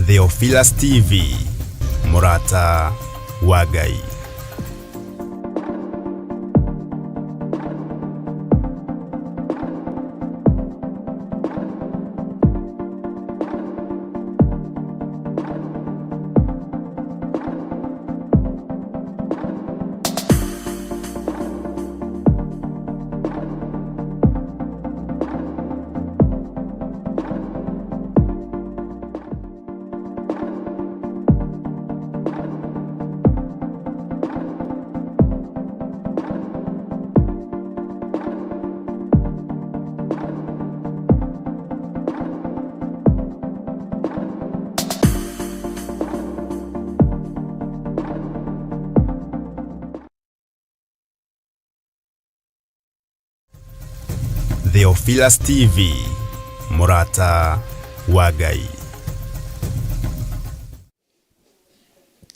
Theophilus TV, mũrata wa Ngai. Theophilus TV, mũrata wa Ngai.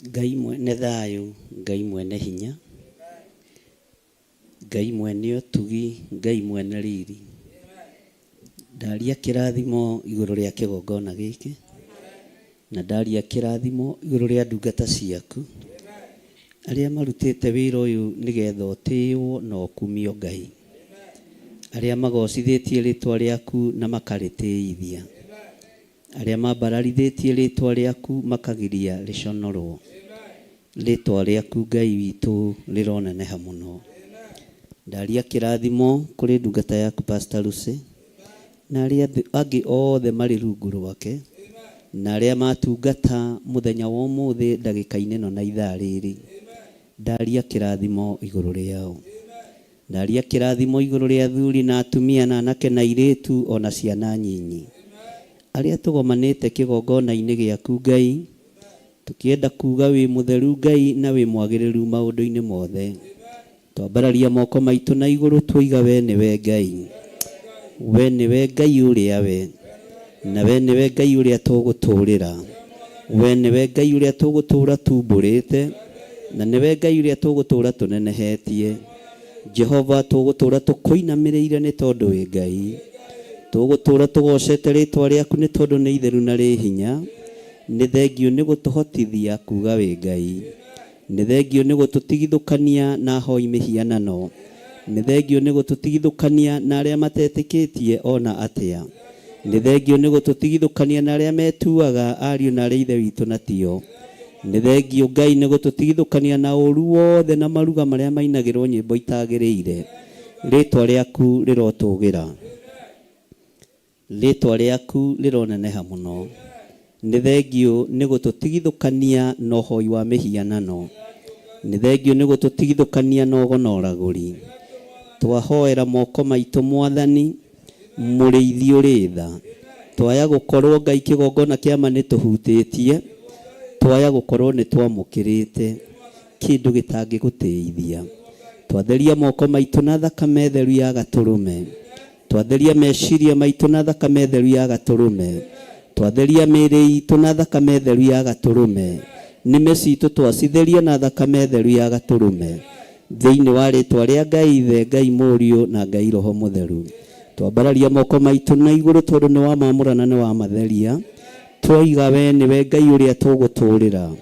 Ngai mwene thayũ, Ngai mwene hinya, Ngai mwene ũtugi, Ngai mwene riri. Ndaria kĩrathimo igũrũ rĩa kĩgongona gĩkĩ, na ndaria kĩrathimo igũrũ rĩa ndungata ciaku, arĩa marutĩte wĩra ũyũ nĩgetha ũtĩĩwo na ũkumio Ngai, arĩa magocithĩtie rĩtwa rĩaku na makarĩtĩithia, arĩa mambararithĩtie rĩtwa rĩaku makagiria rĩconorwo. Rĩtwa rĩaku Ngai witũ rĩroneneha mũno. Ndaria kĩrathimo kũrĩ ndungata yaku Pastor Lucy na arĩa angĩ othe marĩ rungu rwake na arĩa matungata mũthenya wa ũmũthĩ ndagĩka-inĩ ĩno na ithaa rĩrĩ. Ndaria kĩrathimo igũrũ rĩao. Ndaria kĩrathimo igũrũ rĩa athuri na atumia na anake na airĩtu o na ciana nyinyi. Arĩa tũgomanĩte kĩgongona-inĩ gĩaku Ngai, tũkĩenda kuga wĩ mũtheru Ngai na wĩ mwagĩrĩru maũndũ-inĩ mothe. Twambararia moko maitũ na igũrũ twoiga we nĩwe Ngai. We nĩwe Ngai ũrĩa we, na we nĩwe Ngai ũrĩa tũgũtũũrĩra. We nĩwe Ngai ũrĩa tũgũtũũra tumbũrĩte, na nĩwe Ngai ũrĩa tũgũtũũra tũnenehetie. Jehova, tũgũtũũra tũkũinamĩrĩire nĩ tondũ wĩ Ngai. Tũgũtũũra tũgocete rĩtwa rĩaku nĩ tondũ nĩ itheru na rĩ hinya. Nĩ thengiũ nĩ gũtũhotithia kuga wĩ Ngai. Nĩ thengiũ nĩ gũtũtigithũkania na ahoi mĩhianano. Nĩ thengiũ nĩ gũtũtigithũkania na arĩa matetĩkĩtie o na atĩa. Nĩ thengiũ nĩ gũtũtigithũkania na arĩa metuaga ariũ na arĩ ithe witũ na tio. Nĩ thengiũ Ngai nĩ gũtũtigithũkania na ũũru wothe na maruga marĩa mainagĩrwo nyĩmbo itagĩrĩire. Rĩtwa rĩaku rĩrotũgĩra. Rĩtwa rĩaku rĩroneneha mũno. Nĩ thengiũ nĩ gũtũtigithũkania na ũhoi wa mĩhianano. Nĩ thengiũ nĩ gũtũtigithũkania na ũgo na ũragũri. Twahoera moko maitũ Mwathani, mũrĩithi ũrĩ tha. Twaya gũkorwo Ngai kĩgongona kĩa ma nĩ tũhutĩtie, twaya gũkorwo nĩ twamũkĩrĩte kĩndũ gĩtangĩgũtĩithia. Twatheria moko maitũ na thakame theru ya Gatũrũme. Twatheria meciria maitũ na thakame theru ya Gatũrũme. Twatheria mĩĩrĩ itũ na thakame theru ya Gatũrũme. Nĩmĩ citũ twacitheria na thakame theru ya Gatũrũme. Thĩinĩ wa rĩtwa rĩa Ngai Ithe, Ngai Mũriũ, na Ngai Roho Mũtheru. Twambararia moko maitũ na igũrũ tondũ nĩ wamamũra na nĩ wamatheria. Twoiga we nĩwe Ngai ũrĩa tũgũtũũrĩra.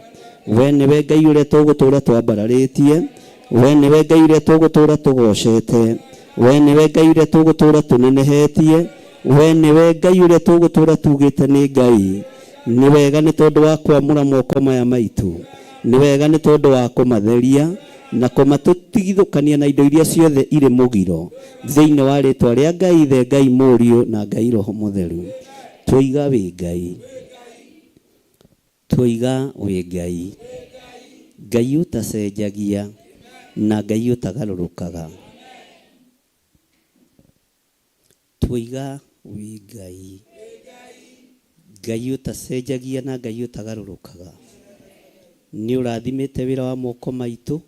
We nĩwe Ngai ũrĩa tũgũtũũra twambararĩtie. We nĩwe Ngai ũrĩa tũgũtũũra tũgocete. We nĩwe Ngai ũrĩa tũgũtũũra tũnenehetie. We nĩwe Ngai ũrĩa tũgũtũũra tugĩte nĩ Ngai. Nĩ wega nĩ tondũ wa kwamũra moko maya maitũ. Nĩ wega nĩ tondũ wa kũmatheria na kũmatũtigithũkania na indo iria ciothe irĩ mũgiro. Thĩinĩ wa rĩtwa rĩa Ngai Ithe, Ngai Mũriũ na Ngai Roho Mũtheru. Twoiga wĩ Ngai. Twoiga wĩ Ngai. Ngai ũtacenjagia na Ngai ũtagarũrũkaga. Twoiga wĩ Ngai. Ngai ũtacenjagia na Ngai ũtagarũrũkaga. Nĩ ũrathimĩte wĩra wa moko maitũ,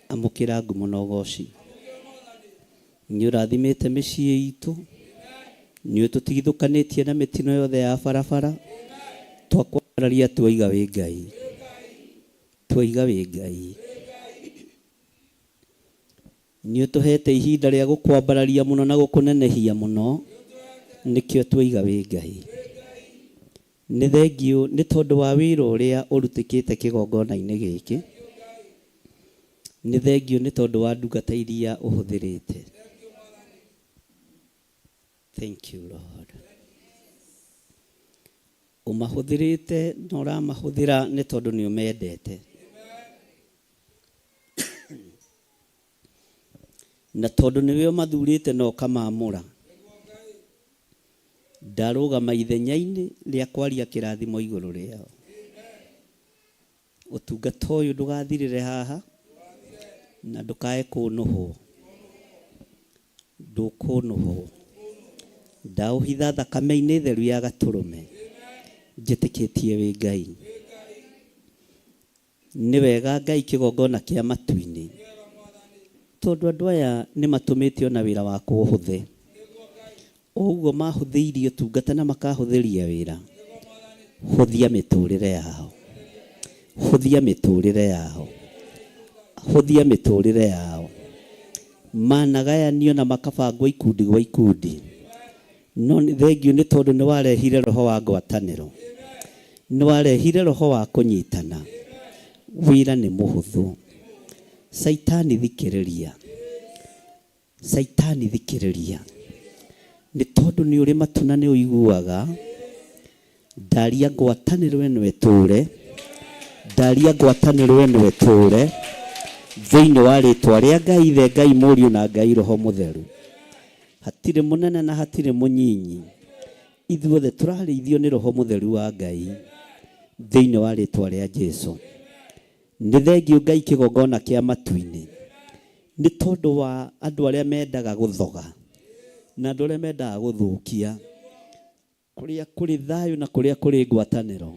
amũkĩra ngumo na ũgoci. Nĩ ũrathimĩte mĩciĩ itũ, nĩ ũtũtigithũkanĩtie na mĩtino yothe ya barabara. Twakwambararia twoiga wĩ Ngai. Twoiga wĩ Ngai. Nĩ ũtũhete ihinda rĩa gũkwambararia mũno na gũkũnenehia mũno, nĩkĩo twoiga wĩ Ngai. Nĩ thengiũ nĩ tondũ wa wĩra ũrĩa ũrutĩkĩte kĩgongona-inĩ gĩkĩ. Nĩ thengiũ nĩ tondũ wa ndungata iria ũhũthĩrĩte. Thank you Lord. Ũmahũthĩrĩte na ũramahũthĩra nĩ tondũ nĩ ũmendete. Na tondũ nĩwe ũmathurĩte na ũkamaamũra. Ndarũgama ithenya-inĩ rĩa kwaria kĩrathimo igũrũ rĩao. Ũtungata ũyũ ndũgathirĩre haha na ndũkae kũnũhwo. Ndũkũnũhwo. Ndaũhitha thakame-inĩ theru ya gatũrũme. Njĩtĩkĩtie wĩ Ngai. Nĩ wega Ngai kĩgongona kĩa matu-inĩ. Tondũ andũ aya nĩ matũmĩte ona wĩra wakwa ũhũthe. O ũguo mahũthĩirie ũtungata na makahũthĩria wĩra, hũthia mĩtũrĩre yao. Hũthia mĩtũrĩre yao. Hũthia mĩtũrĩre yao. Managayanio na makabangwo ikundi gwa ikundi. No nĩ thengiũ nĩ tondũ nĩ warehire roho wa ngwatanĩro. Nĩ warehire roho wa kũnyitana. Wĩra nĩ mũhũthũ. Caitani thikĩrĩria. Caitani thikĩrĩria. Nĩ tondũ nĩ ũrĩ matũ na nĩ ũiguaga. Ndaria ngwatanĩro ĩno ĩtũre. Ndaria ngwatanĩro ĩno ĩtũre. Thĩinĩ wa rĩtwa rĩa Ngai Ithe, Ngai Mũriũ na Ngai Roho Mũtheru. Hatirĩ mũnene na hatirĩ mũnyinyi. Ithuothe tũrarĩithio nĩ Roho Mũtheru wa Ngai. Thĩinĩ wa rĩtwa rĩa Jesu. Nĩ thengiũ Ngai kĩgongona kĩa matu-inĩ. Nĩ tondũ wa andũ arĩa mendaga gũthoga na andũ arĩa mendaga gũthũkia. Kũrĩa kũrĩ thayũ na kũrĩa kũrĩ ngwatanĩro,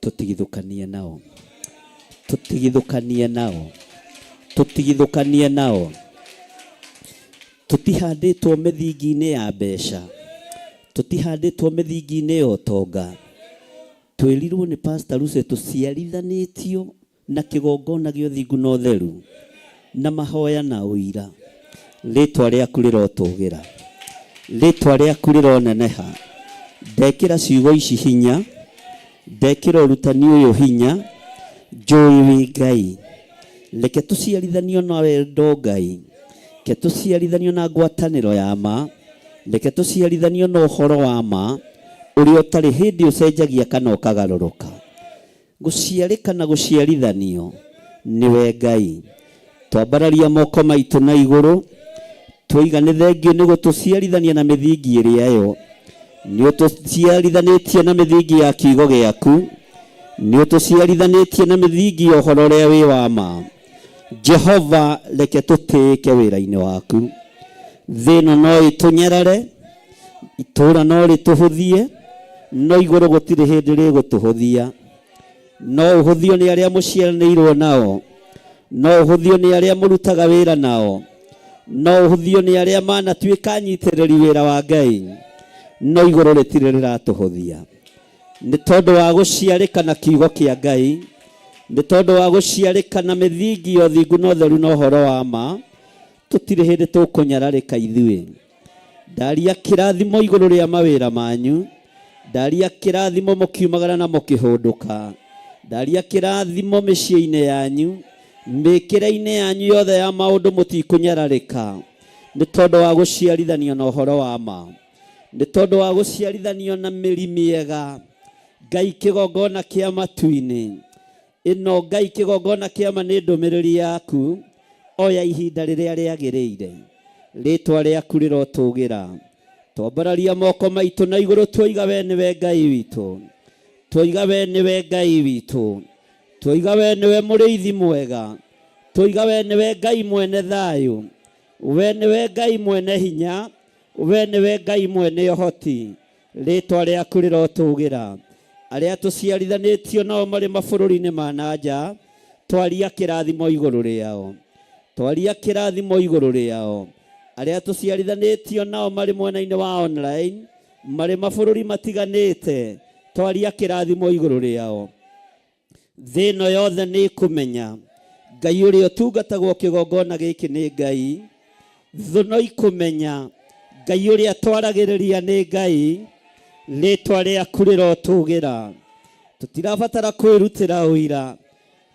tũtigithũkanie nao. Tũtigithũkanie nao. Tũtigithũkanie nao. Tũtihandĩtwo mĩthingi-inĩ ya mbeca. Tũtihandĩtwo mĩthingi-inĩ ya ũtonga. Twĩrirwo nĩ Pastor Lucy tũciarithanĩtio na kĩgongona gĩa ũthingu na ũtheru na mahoya na ũira. Rĩtwa rĩaku rĩrotũgĩra. Rĩtwa rĩaku rĩroneneha. Ndekĩra ciugo ici hinya. Ndekĩra ũrutani ũyũ hinya. Njũĩ wĩ Ngai. Reke tũciarithanio na wendo Ngai. Reke tũciarithanio na ngwatanĩro ya ma. Reke tũciarithanio na ũhoro wa ma ũrĩa ũtarĩ hĩndĩ ũcenjagia kana ũkagarũrũka. Gũciarĩka na gũciarithanio nĩwe Ngai. Twambararia moko maitũ na igũrũ, twoiga nĩ thengiũ nĩ gũtũciarithania na mĩthingi ĩrĩa yo. Nĩ ũtũciarithanĩtie na mĩthingi ya kiugo gĩaku. Nĩ ũtũciarithanĩtie na mĩthingi ya ũhoro ũrĩa wĩ wa ma. Jehova reke tũtĩĩke wĩra-inĩ waku. Thĩ ĩno no ĩtũnyarare, itũũra no rĩtũhũthie, no igũrũ gũtirĩ hĩndĩ rĩgũtũhũthia. No ũhũthio nĩ arĩa mũciaranĩirwo nao, no ũhũthio nĩ arĩa mũrutaga wĩra nao, no ũhũthio nĩ arĩa manatuĩka anyitĩrĩri wĩra wa Ngai, no igũrũ rĩtirĩ rĩratũhũthia. Nĩ tondũ wa gũciarĩka na kiugo kĩa Ngai, nĩ tondũ wa gũciarĩka na mĩthingi ya ũthingu na ũtheru na ũhoro wa ma, tũtirĩ hĩndĩ tũkũnyararĩka ithuĩ. Ndaria kĩrathimo igũrũ rĩa mawĩra manyu. Ndaria kĩrathimo mũkiumagara na mũkĩhũndũka. Ndaria kĩrathimo mĩciĩ-inĩ yanyu, mĩkĩre-inĩ yanyu yothe ya maũndũ mũtikũnyararĩka. Nĩ tondũ wa gũciarithanio na ũhoro wa ma. Nĩ tondũ wa gũciarithanio na mĩri mĩega. Ngai kĩgongona kĩa matu-inĩ. Ĩno Ngai kĩgongona kĩa ma nĩ ndũmĩrĩri yaku. Oya ihinda rĩrĩa rĩagĩrĩire. Rĩtwa rĩaku rĩrotũgĩra. Twambararia moko maitũ na igũrũ twoiga we nĩwe Ngai witũ. Twoiga we nĩwe Ngai witũ. Twoiga we nĩwe mũrĩithi mwega. Twoiga we nĩwe Ngai mwene thayũ. We nĩwe Ngai mwene hinya. We nĩwe Ngai mwene ũhoti. Rĩtwa rĩaku rĩrotũgĩra. Arĩa tũciarithanĩtio nao marĩ mabũrũri-inĩ ma na nja, twaria kĩrathimo igũrũ rĩao. Twaria kĩrathimo igũrũ rĩao. Arĩa tũciarithanĩtio nao marĩ mwena-inĩ wa online, marĩ mabũrũri matiganĩte, twaria kĩrathimo igũrũ rĩao. Thĩ ĩno yothe nĩ ĩkũmenya Ngai ũrĩa ũtungatagwo kĩgongona gĩkĩ nĩ Ngai. Thũ no ikũmenya Ngai ũrĩa twaragĩrĩria nĩ Ngai. Rĩtwa rĩaku rĩrotũgĩra. Tũtirabatara kwĩrutĩra ũira,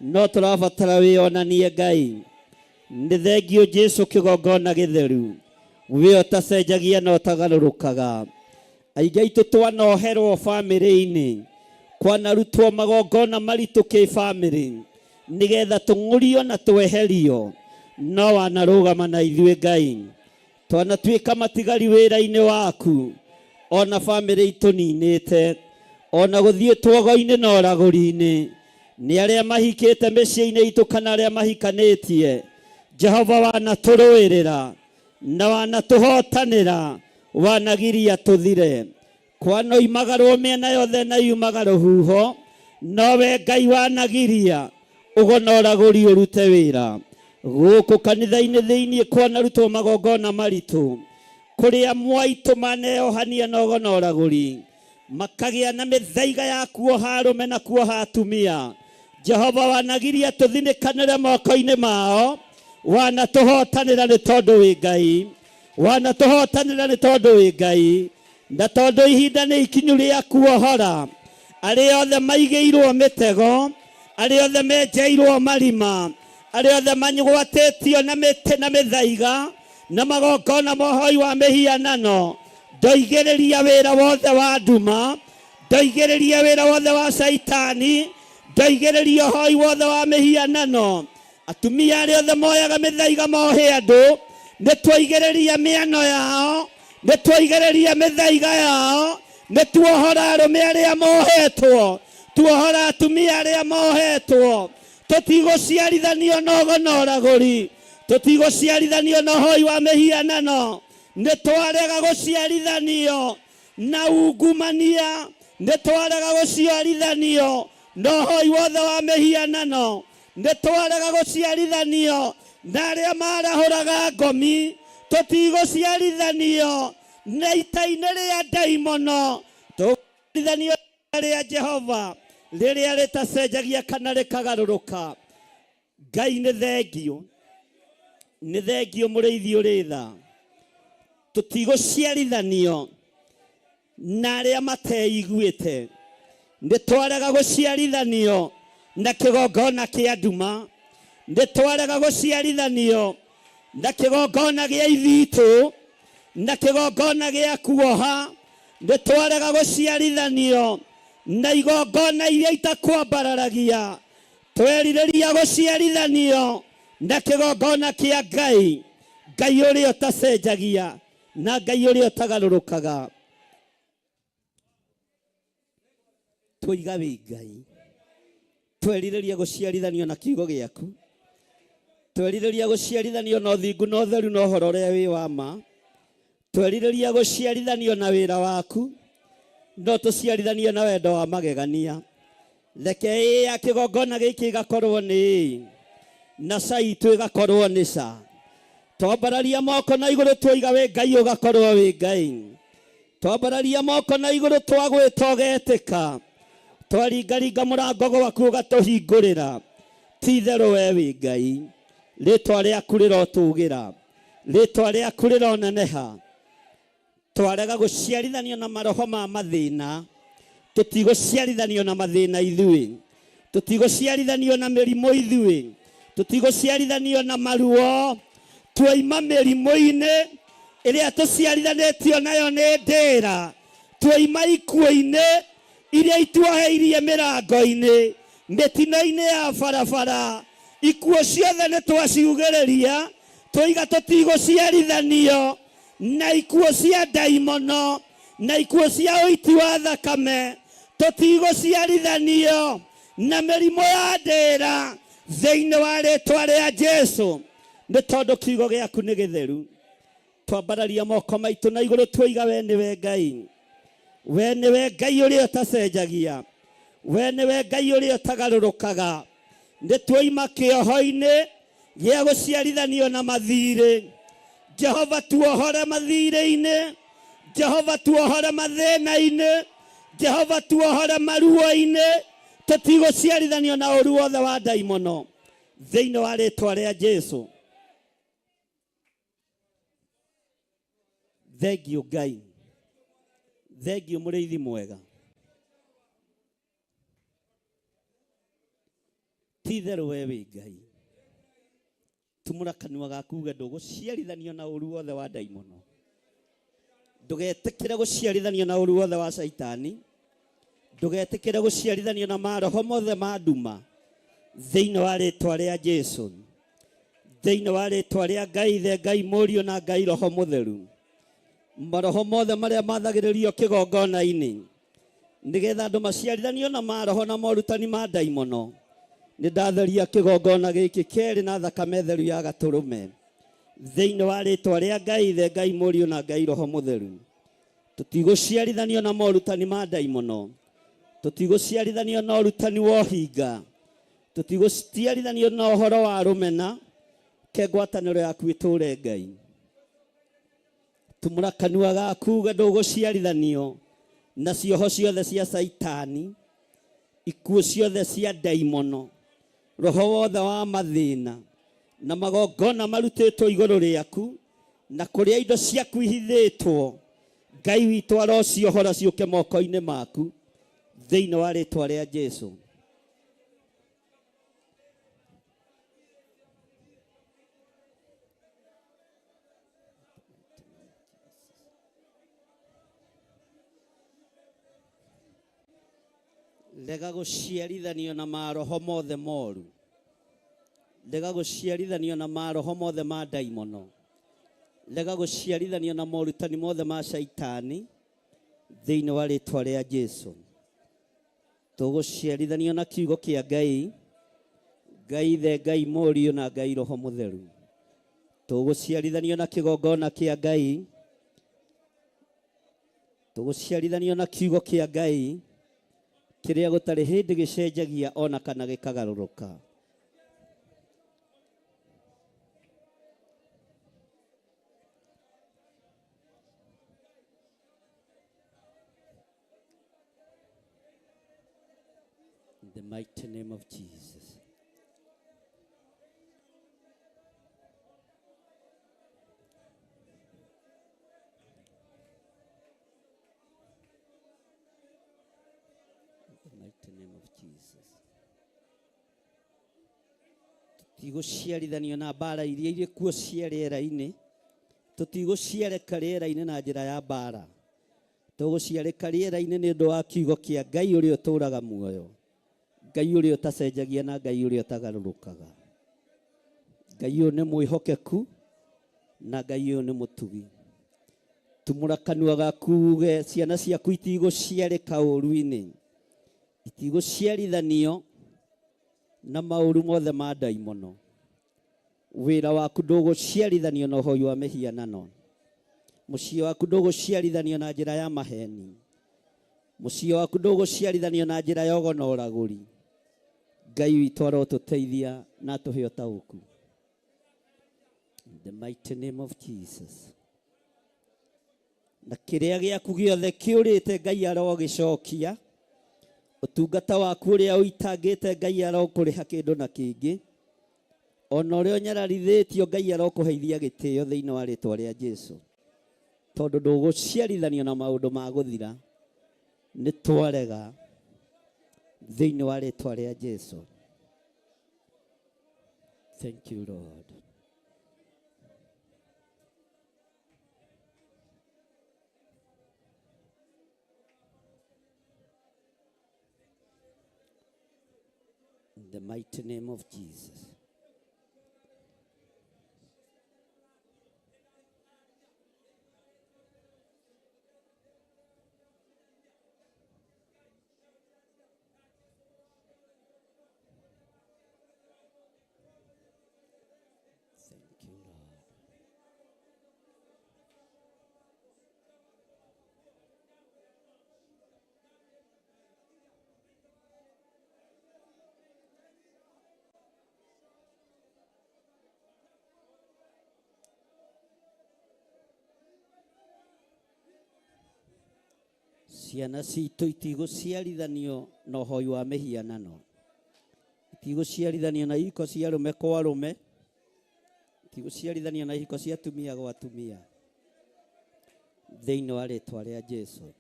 no tũrabatara wĩonanie Ngai. Nĩ thengiũ Jesu kĩgongona gĩtheru, we ũtacenjagia na ũtagarũrũkaga. Aingĩ aitũ twanoherwo bamĩrĩ-inĩ, kwanarutwo magongona maritũ kĩbamĩrĩ, nĩgetha tũng'ũrio na tweherio, no wanarũgama na ithuĩ Ngai. Twanatuĩka matigari wĩra-inĩ waku, ona bamĩrĩ itũninĩte, ona gũthiĩ twogo-inĩ na ũragũri-inĩ, nĩ arĩa mahikĩte mĩciĩ-inĩ itũ kana arĩa mahikanĩtie. Jehova wanatũrũĩrĩra na wanatũhotanĩra, wanagiria tũthire. Kwanoimagarwo mĩena yothe na yumaga rũhuho, nowe Ngai wanagiria ũgo na ũragũri ũrute wĩra. Gũkũ kanitha-inĩ thĩinĩ kwanarutwo magongona maritũ, kũrĩa mwaitũ maneohania na ũgo na ũragũri, makagĩa na mĩthaiga ya kuoha arũme na kuoha atumia. Jehova wanagiria tũthinĩkanĩre moko-inĩ mao, wanatũhotanĩra nĩ tondũ wĩ Ngai, wanatũhotanĩra nĩ tondũ wĩ Ngai. Na tondũ ihinda nĩ ikinyu rĩa kuohora arĩa othe maigĩirwo mĩtego, arĩa othe menjeirwo marima, arĩa othe manyugwatĩtio na mĩtĩ na mĩthaiga na magongona mohoi wa mĩhianano, ndoigĩrĩria wĩra wothe wa nduma, ndoigĩrĩria wĩra wothe wa caitani, ndoigĩrĩria ũhoi wothe wa mĩhianano. Atumia arĩa othe moyaga mĩthaiga mohe andũ, nĩ twaigĩrĩria mĩano yao, nĩ twaigĩrĩria mĩthaiga yao, nĩ tuohora arũme arĩa mohetwo, tuohora atumia arĩa mohetwo. Tũtigũciarithanio na ũgo na ũragũri, tũtigũciarithanio na ũhoi wa mĩhianano, nĩ twarega gũciarithanio na ungumania, nĩ twarega gũciarithanio na ũhoi wothe wa mĩhianano, nĩ twarega gũciarithanio na arĩa marahũraga ngomi, tũtigũciarithanio na ita-inĩ rĩa ndaimono, tũgũciarithanio rĩa Jehova rĩrĩa rĩtacenjagia kana rĩkagarũrũka. Ngai nĩ thengiũ, nĩ thengiũ mũrĩithi ũrĩ tha. Tũtigũciarithanio na arĩa mateiguĩte, nĩ twarega gũciarithanio na kĩgongona kĩa nduma, nĩ twarega gũciarithanio na kĩgongona gĩa ithitũ, na kĩgongona gĩa kuoha, nĩ twarega gũciarithanio na igongona iria itakwambararagia. Twerirĩria gũciarithanio na kĩgongona kĩa Ngai, Ngai ũrĩa ũtacenjagia na Ngai ũrĩa ũtagarũrũkaga. Twoiga wĩ Ngai, twerirĩria gũciarithanio na kiugo gĩaku, twerirĩria gũciarithanio na ũthingu na ũtheru na ũhoro ũrĩa wĩ wa ma, twerirĩria gũciarithanio na wĩra waku, no tũciarithanio na wendo wa magegania. Reke ĩ ya kĩgongona gĩkĩ ĩgakorwo nĩ ĩ, na ca itũ ĩgakorwo nĩ ca. Twambararia moko na igũrũ twoiga wĩ Ngai ũgakorwo wĩ Ngai. Twambararia moko na igũrũ twagwĩta ũgetĩka. Twaringaringa mũrango gwaku ũgatũhingũrĩra. Ti itherũ we wĩ Ngai. Rĩtwa rĩaku rĩrotũgĩra. Rĩtwa rĩaku rĩroneneha. Twarega gũciarithanio na maroho ma mathĩna, tũtigũciarithanio na mathĩna ithuĩ, tũtigũciarithanio na mĩrimũ ithuĩ, tũtigũciarithanio na maruo. Twoima mĩrimũ-inĩ ĩrĩa tũciarithanĩtio nayo nĩ ndĩra, twoima ikuũ-inĩ iria ituoheirie mĩrango-inĩ, mĩtino-inĩ ya barabara, ikuũ ciothe nĩ twaciugĩrĩria, twoiga tũtigũciarithanio na ikuũ cia ndaimono, na ikuũ cia ũiti wa thakame, tũtigũciarithanio na mĩrimũ ya ndĩra thĩinĩ wa rĩtwa rĩa Jesu, nĩ tondũ kiugo gĩaku nĩ gĩtheru. Twambararia moko maitũ na igũrũ twoiga we nĩwe Ngai, we nĩwe Ngai ũrĩa ũtacenjagia, we nĩwe Ngai ũrĩa ũtagarũrũkaga. Nĩ tuoima kĩoho-inĩ gĩa gũciarithanio na mathirĩ. Jehova tuohore mathirĩ-inĩ, Jehova tuohore mathĩna-inĩ, Jehova tuohore maruo-inĩ, tũtigũciarithanio na ũru wothe wa ndaimono thĩinĩ wa rĩtwa rĩa Jesu. Thengiũ Ngai, Thengiũ mũrĩithi mwega. Ti itherũ we wĩ Ngai. Tumũra kanua gaku uge ndũgũciarithanio na ũru wothe wa ndaimono. Ndũgetĩkĩre gũciarithanio na ũru wothe wa Caitani. Ndũgetĩkĩre gũciarithanio na maroho mothe ma nduma. Thĩinĩ wa rĩtwa rĩa Jesu. Thĩinĩ wa rĩtwa rĩa Ngai Ithe, Ngai Mũriũ na Ngai Roho Mũtheru. Maroho mothe marĩa mathagĩrĩrio kĩgongona-inĩ nĩgetha andũ maciarithanio na maroho na morutani ma ndaimono. Nĩ ndatheria kĩgongona gĩkĩ kerĩ na thakame theru ya gatũrũme. Thĩinĩ wa rĩtwa rĩa Ngai Ithe, Ngai Mũriũ na Ngai Roho Mũtheru. Tũtigũciarithanio na morutani ma ndaimono. Tũtigũciarithanio na ũrutani wa ũhinga. Tũtigũciarithanio na ũhoro wa rũmena. Ke ngwatanĩro yaku ĩtũre Ngai. Tumũra kanua gaku uge ndũgũciarithanio na cioho ciothe cia Caitani, ikuũ ciothe cia ndaimono, roho wothe wa mathĩna na magongona marutĩtwo igũrũ rĩaku na kũrĩa indo ciaku ihithĩtwo. Ngai witũ arociohora ciũke moko-inĩ maku thĩinĩ wa rĩtwa rĩa Jesu. Rega gũciarithanio na maroho mothe moru. Rega gũciarithanio na maroho mothe ma ndaimono. Rega gũciarithanio na morutani mothe ma Caitani thĩinĩ wa rĩtwa rĩa Jesu. Tũgũciarithanio na kiugo kĩa Ngai, Ngai Ithe, Ngai Mũriũ na Ngai Roho Mũtheru. Tũgũciarithanio na kĩgongona kĩa Ngai, tũgũciarithanio na kiugo kĩa Ngai kĩrĩa gũtarĩ hĩndĩ gĩcenjagia ona kana gĩkagarũrũka. In the mighty name of Jesus. In the mighty name of Jesus. Tũtigũciarithanio na mbara iria irĩ kuo cia rĩera-inĩ. Tũtigũciarĩka rĩera-inĩ na njĩra ya mbara. Tũgũciarĩka rĩera-inĩ nĩ ũndũ wa kiugo kĩa Ngai ũrĩa ũtũũraga muoyo. Ngai ũrĩa ũtacenjagia na Ngai ũrĩa ũtagarũrũkaga. Ngai ũyũ nĩ mwĩhokeku na Ngai ũyũ nĩ mũtugi. Tumũra kanua gaku uge ciana ciaku itigũciarĩka ũũru-inĩ. Itigũciarithanio na maũru mothe ma ndaimono. Wĩra waku ndũgũciarithanio na ũhoi wa mĩhianano. Mũciĩ waku ndũgũciarithanio na njĩra ya maheni. Mũciĩ waku ndũgũciarithanio na njĩra ya ũgo na ũragũri. Ngai witũ arotũteithia na atũhe ũtaũku. In the mighty name of Jesus. Na kĩrĩa gĩaku gĩothe kĩũrĩte Ngai arogĩcokia. Ũtungata waku ũrĩa ũitangĩte Ngai arokũrĩha kĩndũ na kĩngĩ. Ona ũrĩa ũnyararithĩtio Ngai arokũheithia gĩtĩo thĩinĩ wa rĩtwa rĩa Jesu. Tondũ ndũgũciarithanio na maũndũ ma gũthira. Nĩ twarega thĩinĩ wa rĩtwa rĩa Jesu. Thank you Lord. In the mighty name of Jesus. Thank you, Lord. Ciana citũ itigũciarithanio na ũhoi wa mĩhianano. Itigũciarithanio na ihiko cia arũme kwa arũme. Itigũciarithanio na ihiko cia atumia gwa atumia. Thĩinĩ wa rĩtwa rĩa Jesu.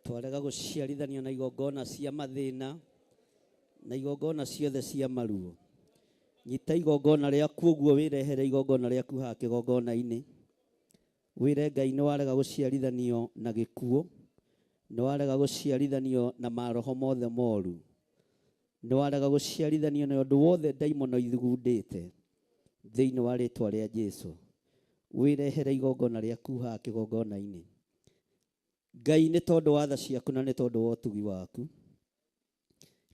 Twarega gũciarithanio na igongona cia mathĩna na igongona ciothe cia maruo. Nyita igongona rĩaku ũguo, wĩrehere igongona rĩaku haha kĩgongona-inĩ. Wĩre Ngai nĩ warega gũciarithanio na gĩkuũ, nĩ warega gũciarithanio na maroho mothe moru, nĩ warega gũciarithanio na ũndũ wothe ndaimono ithugundĩte thĩinĩ wa rĩtwa rĩa Jesu. Wĩrehere igongona rĩaku haha kĩgongona-inĩ. Ngai, nĩ tondũ wa tha ciaku na nĩ tondũ wa ũtugi waku,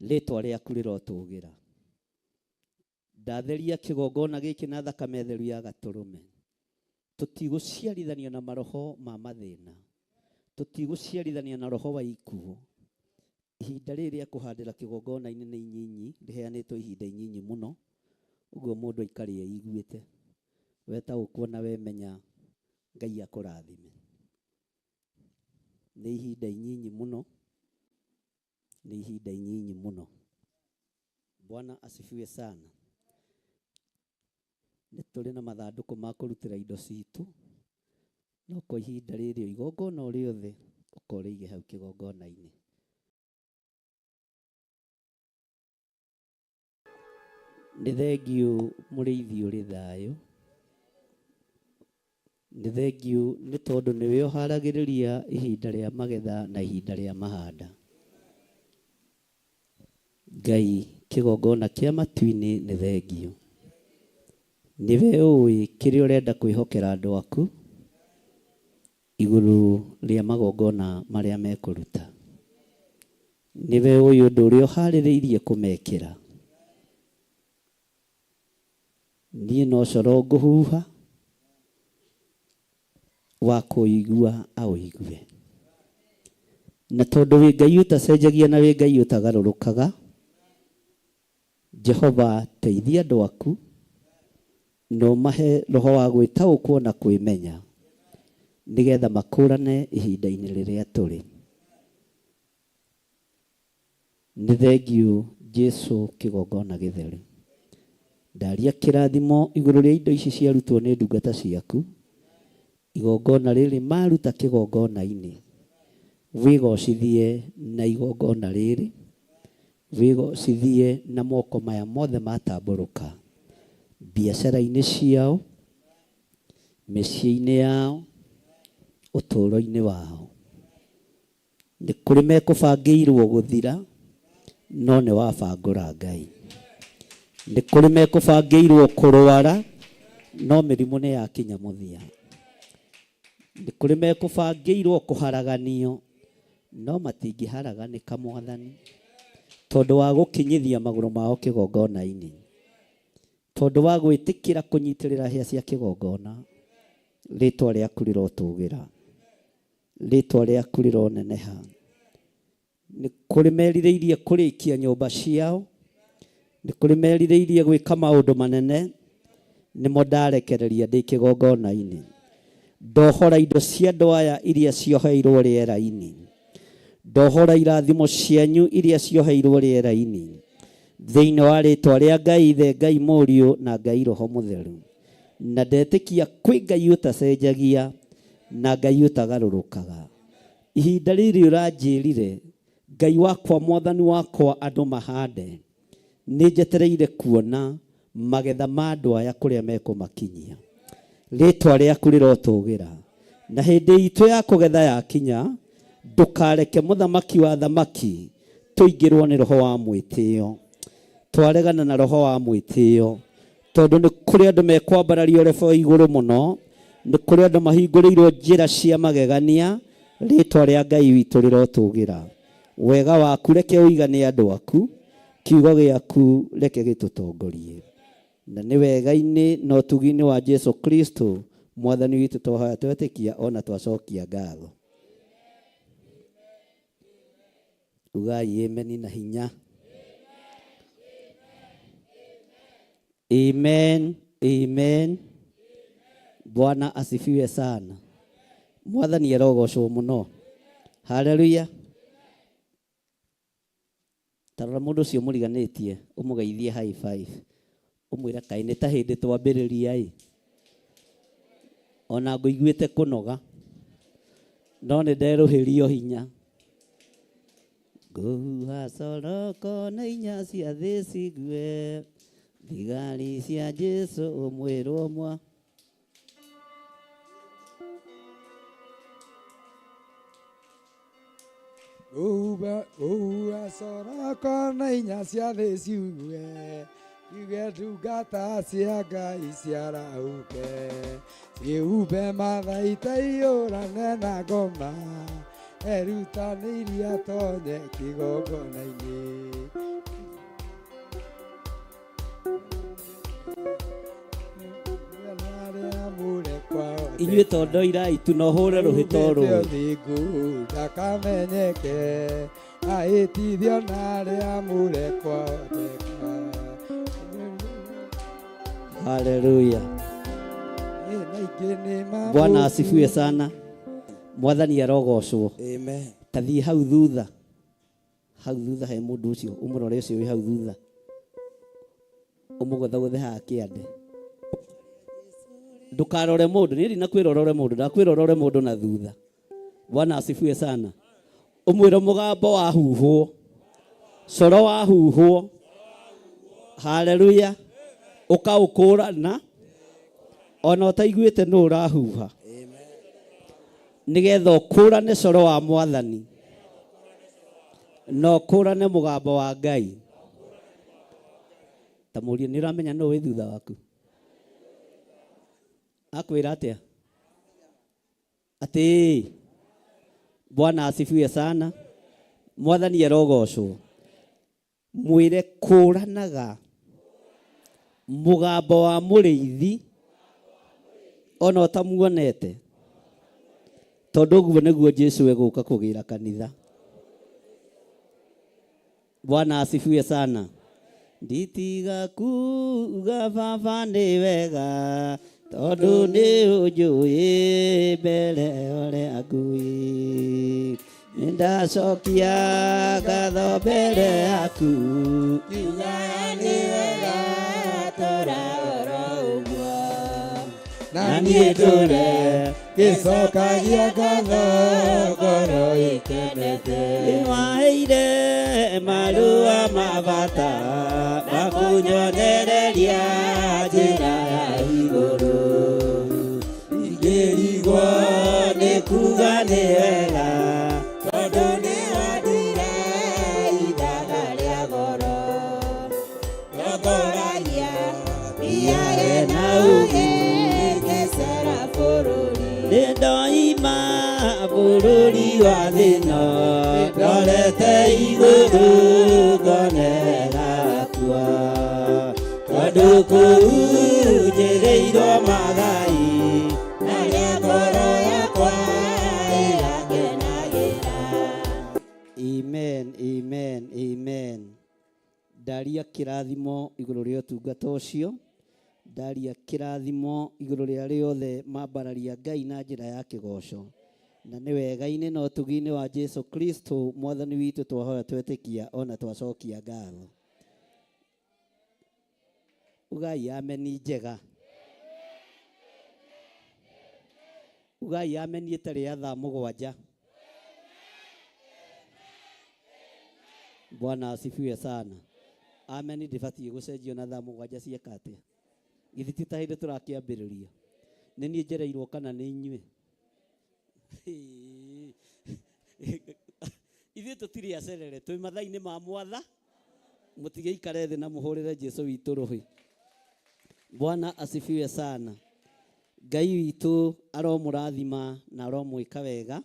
rĩtwa rĩaku rĩrotũgĩra. Ndatheria kĩgongona gĩkĩ na thakame theru ya gatũrũme. Tũtigũciarithanio na maroho ma mathĩna, tũtigũciarithanio na roho wa ikuũ. Ihinda rĩrĩ rĩa kũhandĩra kĩgongona-inĩ nĩ inyinyi, rĩheanĩtwo ihinda inyinyi mũno, ũguo mũndũ aikare eiguĩte. Wetaũkwo na wemenya, Ngai akũrathime. Nĩ ihinda inyinyi mũno, nĩ ihinda inyinyi mũno. Bwana asifiwe sana. Nĩ tũrĩ na mathandũkũ ma kũrutĩra indo citũ, no kwa ihinda rĩrĩ igongona o rĩothe ũkorĩige hau kĩgongona-inĩ. Nĩ thengiũ mũrĩithi ũrĩ thayũ, nĩ thengiũ nĩ tondũ nĩwe ũharagĩrĩria ihinda rĩa magetha na ihinda rĩa mahanda. Ngai kĩgongona kĩa matu-inĩ nĩ thengiũ. Nĩwe ũĩ kĩrĩa ũrenda kwĩhokera andũ aku igũrũ rĩa magongona marĩa mekũruta. Nĩwe ũĩ ũndũ ũrĩa ũharĩrĩirie kũmekĩra. Niĩ no coro ngũhuha, wa kũigua aũigue. Na tondũ wĩ Ngai ũtacenjagia na wĩ Ngai ũtagarũrũkaga, Jehova teithia andũ aku na ũmahe roho wa gwĩtaũkwo na kwĩmenya, nĩgetha makũrane ihinda-inĩ rĩrĩa tũrĩ. Nĩ thengiũ Jesu kĩgongona gĩtheru. Ndaria kĩrathimo igũrũ rĩa indo ici ciarutwo nĩ ndungata ciaku. Igongona rĩrĩ maruta kĩgongona-inĩ, wĩgocithie na igongona rĩrĩ, wĩgocithie na moko maya mothe matambũrũka, biacara-inĩ ciao, mĩciĩ-inĩ yao, ũtũũro-inĩ wao. Nĩ kũrĩ mekũbangĩirwo gũthira, no nĩ wabangũra Ngai. Nĩ kũrĩ mekũbangĩirwo kũrwara, no mĩrimũ nĩ yakinya mũthia. Nĩ kũrĩ mekũbangĩirwo kũharaganio, no matingĩharaganĩka Mwathani, tondũ wa gũkinyithia magũrũ mao kĩgongona-inĩ, tondũ wa gwĩtĩkĩra kũnyitĩrĩra hĩa cia kĩgongona. Rĩtwa rĩaku rĩrotũgĩra, rĩtwa rĩaku rĩroneneha. Nĩ kũrĩ merirĩirie kũrĩkia nyũmba ciao, nĩ kũrĩ merirĩirie gwĩka maũndũ manene, nĩmo ndarekereria ndĩ kĩgongona-inĩ. Ndohora indo cia andũ aya iria cioheirwo rĩera-inĩ, ndohora irathimo cianyu iria cioheirwo rĩera-inĩ, thĩinĩ wa rĩtwa rĩa Ngai Ithe, Ngai Mũriũ na Ngai Roho Mũtheru. Na ndetĩkia kwĩ Ngai ũtacenjagia na Ngai ũtagarũrũkaga. Ihinda rĩrĩ ũranjĩrire, Ngai wakwa, Mwathani wakwa, andũ mahande, nĩ njetereire kuona magetha ma andũ aya kũrĩa mekũmakinyia. Rĩtwa rĩaku rĩrotũgĩra. Na hĩndĩ itũ ya kũgetha yakinya, ndũkareke mũthamaki wa thamaki tũingĩrwo nĩ roho wa mwĩtĩo. Twaregana na roho wa mwĩtĩo, tondũ nĩ kũrĩ andũ mekwambarario rebo igũrũ mũno, nĩ kũrĩ andũ mahingũrĩirwo njĩra cia magegania. Rĩtwa rĩa Ngai witũ rĩrotũgĩra. Wega waku reke ũigane andũ aku, kiugo gĩaku reke gĩtũtongorie. Na nĩ wega-inĩ na ũtugi-inĩ wa Jesu Kristo Mwathani witũ twahoya twetĩkia ona twacokia ngatho. Ugai ameni na hinya. Amen, amen. Bwana asifiwe sana. Mwathani arogocwo mũno. Haleluya. Tarora mũndũ ũcio mũriganĩtie, ũmũgeithie high five. Ũmwĩre kaĩ nĩ ta hĩndĩ twambĩrĩria ĩ. Ona ngũiguĩte kũnoga, no nĩ nderũhĩrio hinya. Ngũhuha coroko na inya cia thĩ cigue, thigari cia Jesu ũmwĩrwo mwa. Uwa soroko na inya cia thĩ ciugue, iuge ndungata cia Ngai ciarahũke, ciĩhumbe mathaita iyũrane na ngoma, erutanĩirie atonye kĩgongona-inĩ. Inyuĩ to ndoirai tu na ũhũre rũhĩ to rũĩ. Ũthingu ndakamenyeke, ahĩtithio na arĩa amũre kwahoteka. Haleluya. Ĩ, na ingĩ nĩ Bwana asifiwe sana. Mwathani arogocwo. Amen. Ta thiĩ hau thutha, hau thutha he mũndũ ũcio, ũmũrore ũcio wĩ hau thutha, ũmũgũthagũthe haha kĩande. Ndũkarore mũndũ, niĩ ndinakwĩra ũrore mũndũ, ndakwĩra ũrore mũndũ na thutha. Bwana asifiwe sana. Ũmwĩre mũgambo wahuhwo, coro wahuhwo. Haleluya. Ũkaũkũrana ona ũtaiguĩte nũ ũrahuha, nĩgetha ũkũrane coro wa Mwathani na ũkũrane mũgambo wa Ngai. Ta mũrie, nĩ ũramenya nũ wĩ thutha waku? Akwĩra atĩa? Atĩ Bwana asifiwe sana. Mwathani arogocwo. Mwĩre kũranaga mũgambo wa mũrĩithi ona ũtamuonete, tondũ ũguo nĩguo Jesu egũka kũgĩra kanitha. Bwana asifiwe sana. Nditiga kuga baba nĩ wega, tondũ nĩ ũnjũĩ mbere ũrĩa ngui. Nĩndacokia ngatho mbere yaku, Ngiuga nĩ wega tũra oro ũguo. Na niĩ ndũre ngĩcokagia ngatho ngoro ĩkenete. Nĩwaheire marũa ma bata ma kũnyonereria njĩra ya igũrũ. Ingĩrigwo nĩ kuga nĩ wega, tondũ nĩ wandire ithaga rĩa goro. Rongoragia mbia ena ũgĩ ngĩcera bũrũri. Nĩndoima bũrũri wa thĩna, ndorete igũrũ ngone gakua. Tondũ kũu njĩrĩirwo magai, Marĩa ngoro yakwa ĩrakenagĩra. Amen, amen, amen. Ndaria kĩrathimo igũrũ rĩa ũtungata ũcio, ndaria kĩrathimo igũrũ rĩa rĩothe mambararia Ngai na njĩra ya kĩgoco. Na nĩ wega-inĩ na ũtugi-inĩ wa Jesu Kristo Mwathani witũ twahoya twetĩkia ona twacokia ngatho. Ugai ameni njega. Ugai ameni ĩtarĩ ya thaa mũgwanja. Bwana asifiwe sana. Ameni ndĩbatiĩ gũcenjio na thaa mũgwanja cieka atĩa? Githĩ ti ta hĩndĩ tũrakĩambĩrĩria? Nĩ niĩ njereirwo kana nĩ inyuĩ? Ithuĩ tũtirĩ acerere, twĩ mathaa-inĩ ma mwatha. Mũtigĩikare thĩ na mũhũrĩre Jesu witũ rũhĩ. Bwana asifiwe sana. Ngai witũ aromũrathima na aromwĩka wega,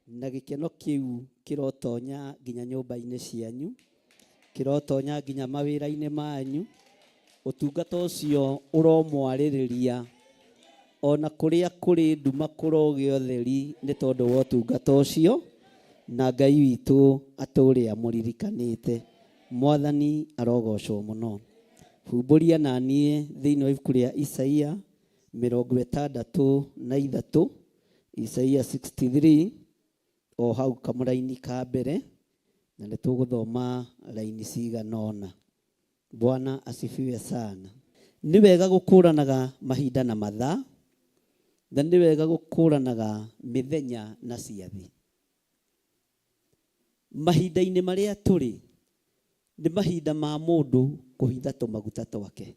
na gĩkeno kĩu kĩrotonya nginya nyũmba-inĩ cianyu, kĩrotonya nginya mawĩra-inĩ manyu. Ũtungata ũcio ũromwarĩrĩria ona kũrĩa kũrĩ nduma kũrogĩa ũtheri nĩ tondũ wa ũtungata ũcio, na Ngai witũ atũũre amũririkanĩte. Mwathani arogocwo mũno. Humbũria na niĩ thĩinĩ wa ibuku rĩa Isaia 63, Isaia 63, o hau kamũraini ka mbere, na nĩ tũgũthoma raini cigana ũna. Bwana asifiwe sana. Nĩ wega gũkũranaga mahinda na mathaa, na nĩ wega gũkũranaga mĩthenya na ciathĩ. Mahinda-inĩ marĩa tũrĩ nĩ mahinda ma mũndũ kũhitha tũmaguta twake.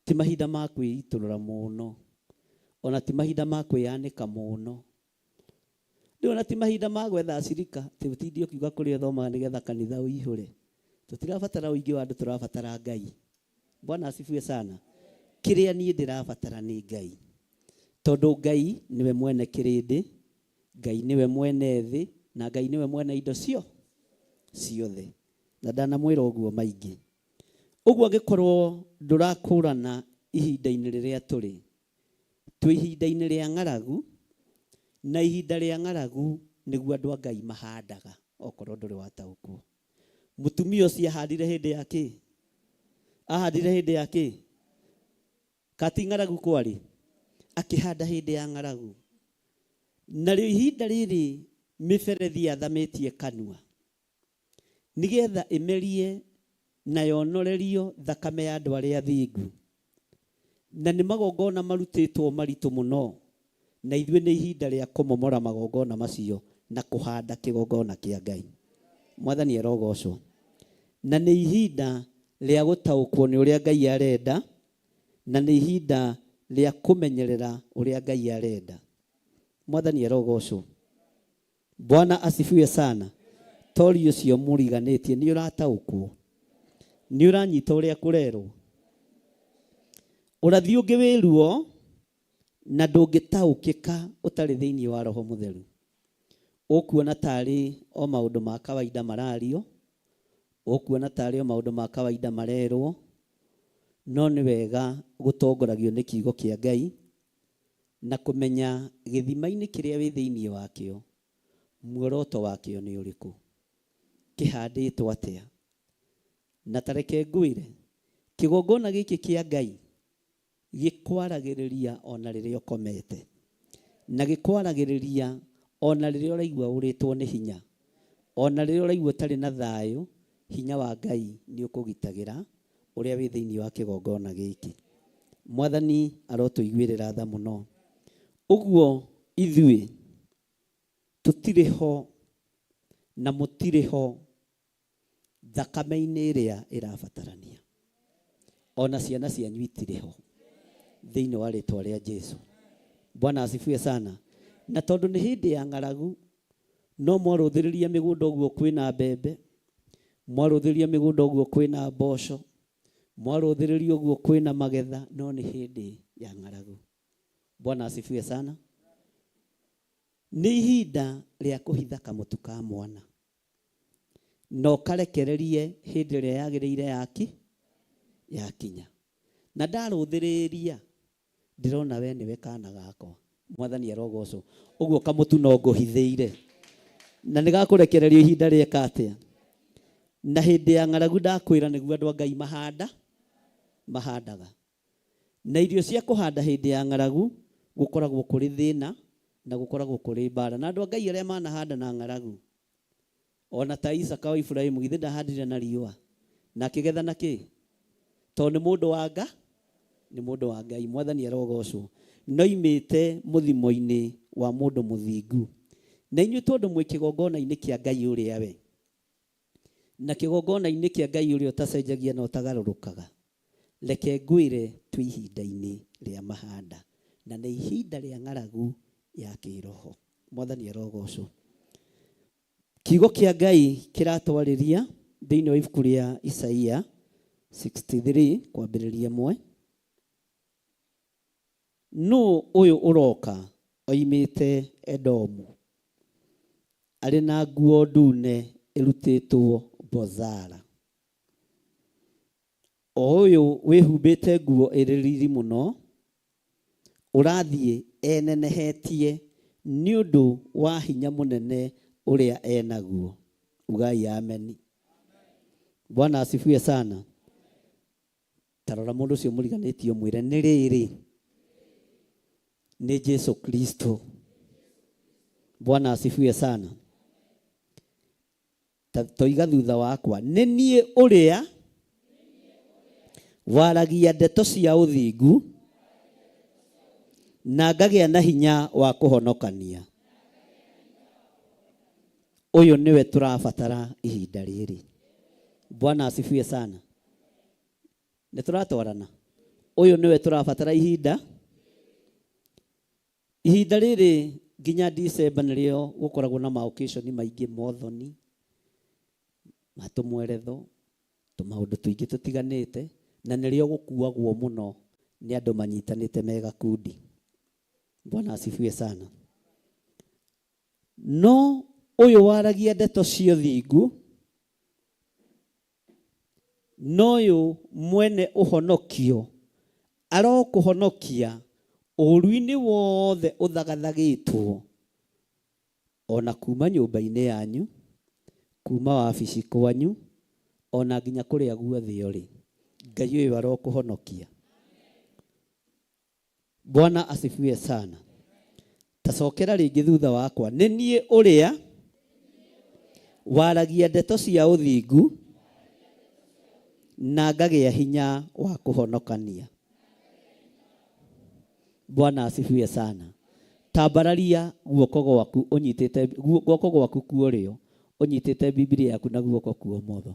Ti mahinda ma kwĩitũrũra mũno, ona ti mahinda ma kwĩyanĩka mũno. Rĩu ona ti mahinda ma gwetha acirika, atĩ ũtinde ũkiuga kũrĩa ũthomaga nĩgetha kanitha ũihũre. Tũtirabatara ũingĩ wa andũ, tũrabatara Ngai. Bwana asifiwe sana. Kĩrĩa niĩ ndĩrabatara nĩ Ngai. Tondũ Ngai nĩwe mwene kĩrĩndĩ, Ngai nĩwe mwene thĩ, na Ngai nĩwe mwene indo cio ciothe. Na ndanamwĩra ũguo maingĩ. Ũguo angĩkorwo ndũrakũrana ihinda-inĩ rĩrĩa tũrĩ, twĩ ihinda-inĩ rĩa ng'aragu, na ihinda rĩa ng'aragu nĩguo andũ a Ngai mahandaga, okorwo ndũrĩ wataũkwo. Mũtumia ũcio ahandire hĩndĩ ya kĩ? Ahandire hĩndĩ ya kĩ? Kati ng'aragu kwarĩ? Akĩhanda hĩndĩ ya ng'aragu. Narĩo ihinda rĩrĩ mĩberethi yathamĩtie kanua, nĩgetha ĩmerie na yonorerio thakame ya andũ arĩa athingu. Na nĩ magongona marutĩtwo maritũ mũno, na ithuĩ nĩ ihinda rĩa kũmomora magongona macio na kũhanda kĩgongona kĩa Ngai. Mwathani arogocwo. Na nĩ ihinda rĩa gũtaũkwo nĩ ũrĩa Ngai arenda, na nĩ ihinda rĩa kũmenyerera ũrĩa Ngai arenda. Mwathani arogocwo. Bwana asifiwe sana. Tori ũcio mũriganĩtie nĩ ũrataũkwo? Nĩ ũranyita ũrĩa kũrerwo? Ũrathi ũngĩ wĩ ruo na ndũngĩtaũkĩka ũtarĩ thĩinĩ wa Roho Mũtheru. Ũkuona tarĩ o maũndũ ma kawaida marario, ũkuona tarĩ o maũndũ ma kawaida marerwo, no nĩ wega gũtongoragio nĩ kiugo kĩa Ngai na kũmenya gĩthima-inĩ kĩrĩa wĩ thĩinĩ wakĩo, muoroto wakĩo nĩ ũrĩkũ, kĩhandĩtwo atĩa. Na ta reke ngwĩre, kĩgongona gĩkĩ kĩa Ngai gĩkwaragĩrĩria o na rĩrĩa ũkomete, na gĩkwaragĩrĩria o na rĩrĩa ũraigua ũrĩtwo nĩ hinya, o na rĩrĩa ũraigua ũtarĩ na thayũ, hinya wa Ngai nĩ ũkũgitagĩra ũrĩa wĩ thĩinĩ wa kĩgongona gĩkĩ. Mwathani arotũiguĩrĩra tha mũno. Ũguo ithuĩ tũtirĩ ho na mũtirĩ ho thakame-inĩ ĩrĩa ĩrabatarania. Ona ciana cianyu itirĩ ho thĩinĩ wa rĩtwa rĩa Jesu. Bwana asifiwe sana. Na tondũ nĩ hĩndĩ ya ng'aragu, no mwarũthĩrĩria mĩgũnda ũguo kwĩna mbembe, mwarũthĩrĩria mĩgũnda ũguo kwĩna mboco, mwarũthĩrĩria ũguo kwĩna magetha, no nĩ hĩndĩ ya ng'aragu. Bwana asifiwe sana. Nĩ ihinda rĩa kũhitha kamũtu ka mwana na ũkarekererie hĩndĩ ĩrĩa yagĩrĩire yaki yakinya. Na ndarũthĩrĩria ndĩrona we nĩwe kana gakwa. Mwathani arogocwo. Ũguo kamũtu no ngũhithĩire na nĩ gakũrekererio ihinda rĩeka atĩa. Na hĩndĩ ya ng'aragu ndakwĩra nĩguo andũ a Ngai mahanda mahandaga. Na irio cia kũhanda hĩndĩ ya ng'aragu gũkoragwo kũrĩ thĩna na gũkoragwo kũrĩ mbaara. Na andũ a Ngai arĩa manahanda na ng'aragu, o na ta Isaaka wa Iburahimu, githĩ ndahandire na riũa na akĩgetha na kĩ? Tondũ nĩ mũndũ wa Nga, nĩ mũndũ wa Ngai. Mwathani arogocwo. Noimĩte mũthimo-inĩ wa mũndũ mũthingu. Na inyuĩ tondũ mwĩ kĩgongona-inĩ kĩa Ngai ũrĩa we, na kĩgongona-inĩ kĩa Ngai ũrĩa ũtacenjagia na ũtagarũrũkaga, reke ngwĩre twĩ ihinda-inĩ rĩa mahanda, na nĩ ihinda rĩa ng'aragu ya kĩĩroho. Mwathani arogocwo. Kiugo kĩa Ngai kĩratwarĩria thĩinĩ wa ibuku rĩa Isaia 63 kwambĩrĩria ĩmwe. Nũũ ũyũ ũroka oimĩte Edomu, arĩ na nguo ndune ĩrutĩtwo Bozara? O ũyũ wĩhumbĩte nguo ĩrĩ riri mũno, ũrathiĩ enenehetie nĩ ũndũ wa hinya mũnene ũrĩa e naguo. Ugai ameni. Bwana asifiwe sana. Ta rora mũndũ ũcio mũriganĩtie ũmwĩre nĩ rĩrĩ nĩ Jesu Kristo. Bwana asifiwe sana. Ta toiga thutha wakwa, nĩ niĩ ũrĩa waragia ndeto cia ũthingu na ngagĩa na hinya wa kũhonokania. Ũyũ nĩwe tũrabatara ihinda rĩrĩ. Bwana asifiwe sana. Nĩ tũratwarana. Ũyũ nĩwe tũrabatara ihinda ihinda rĩrĩ nginya December nĩrĩo gũkoragwo na ma occasion maingĩ mothoni matũmweretho tũmaũndũ tũingĩ tũtiganĩte na nĩrĩo gũkuagwo mũno nĩ andũ manyitanĩte me gakundi. Bwana asifiwe sana. No ũyũ waragia ndeto cia ũthingu no ũyũ mwene ũhonokio arokũhonokia ũũru-inĩ wothe ũthagathagĩtwo ona kuma nyũmba-inĩ yanyu, kuma wabici kwanyu, ona nginya kũrĩa guothe ũrĩ. Ngai ũyũ arokũhonokia. Bwana asifiwe sana. Tacokera rĩngĩ thutha wakwa. Nĩ niĩ ũrĩa waragia ndeto cia ũthingu na ngagĩa hinya wa kũhonokania. Bwana asifiwe sana. Tambararia guoko gwaku ũnyitĩte guoko gwaku kwa ũrĩo ũnyitĩte Biblia yaku na guoko kwa ũmotho,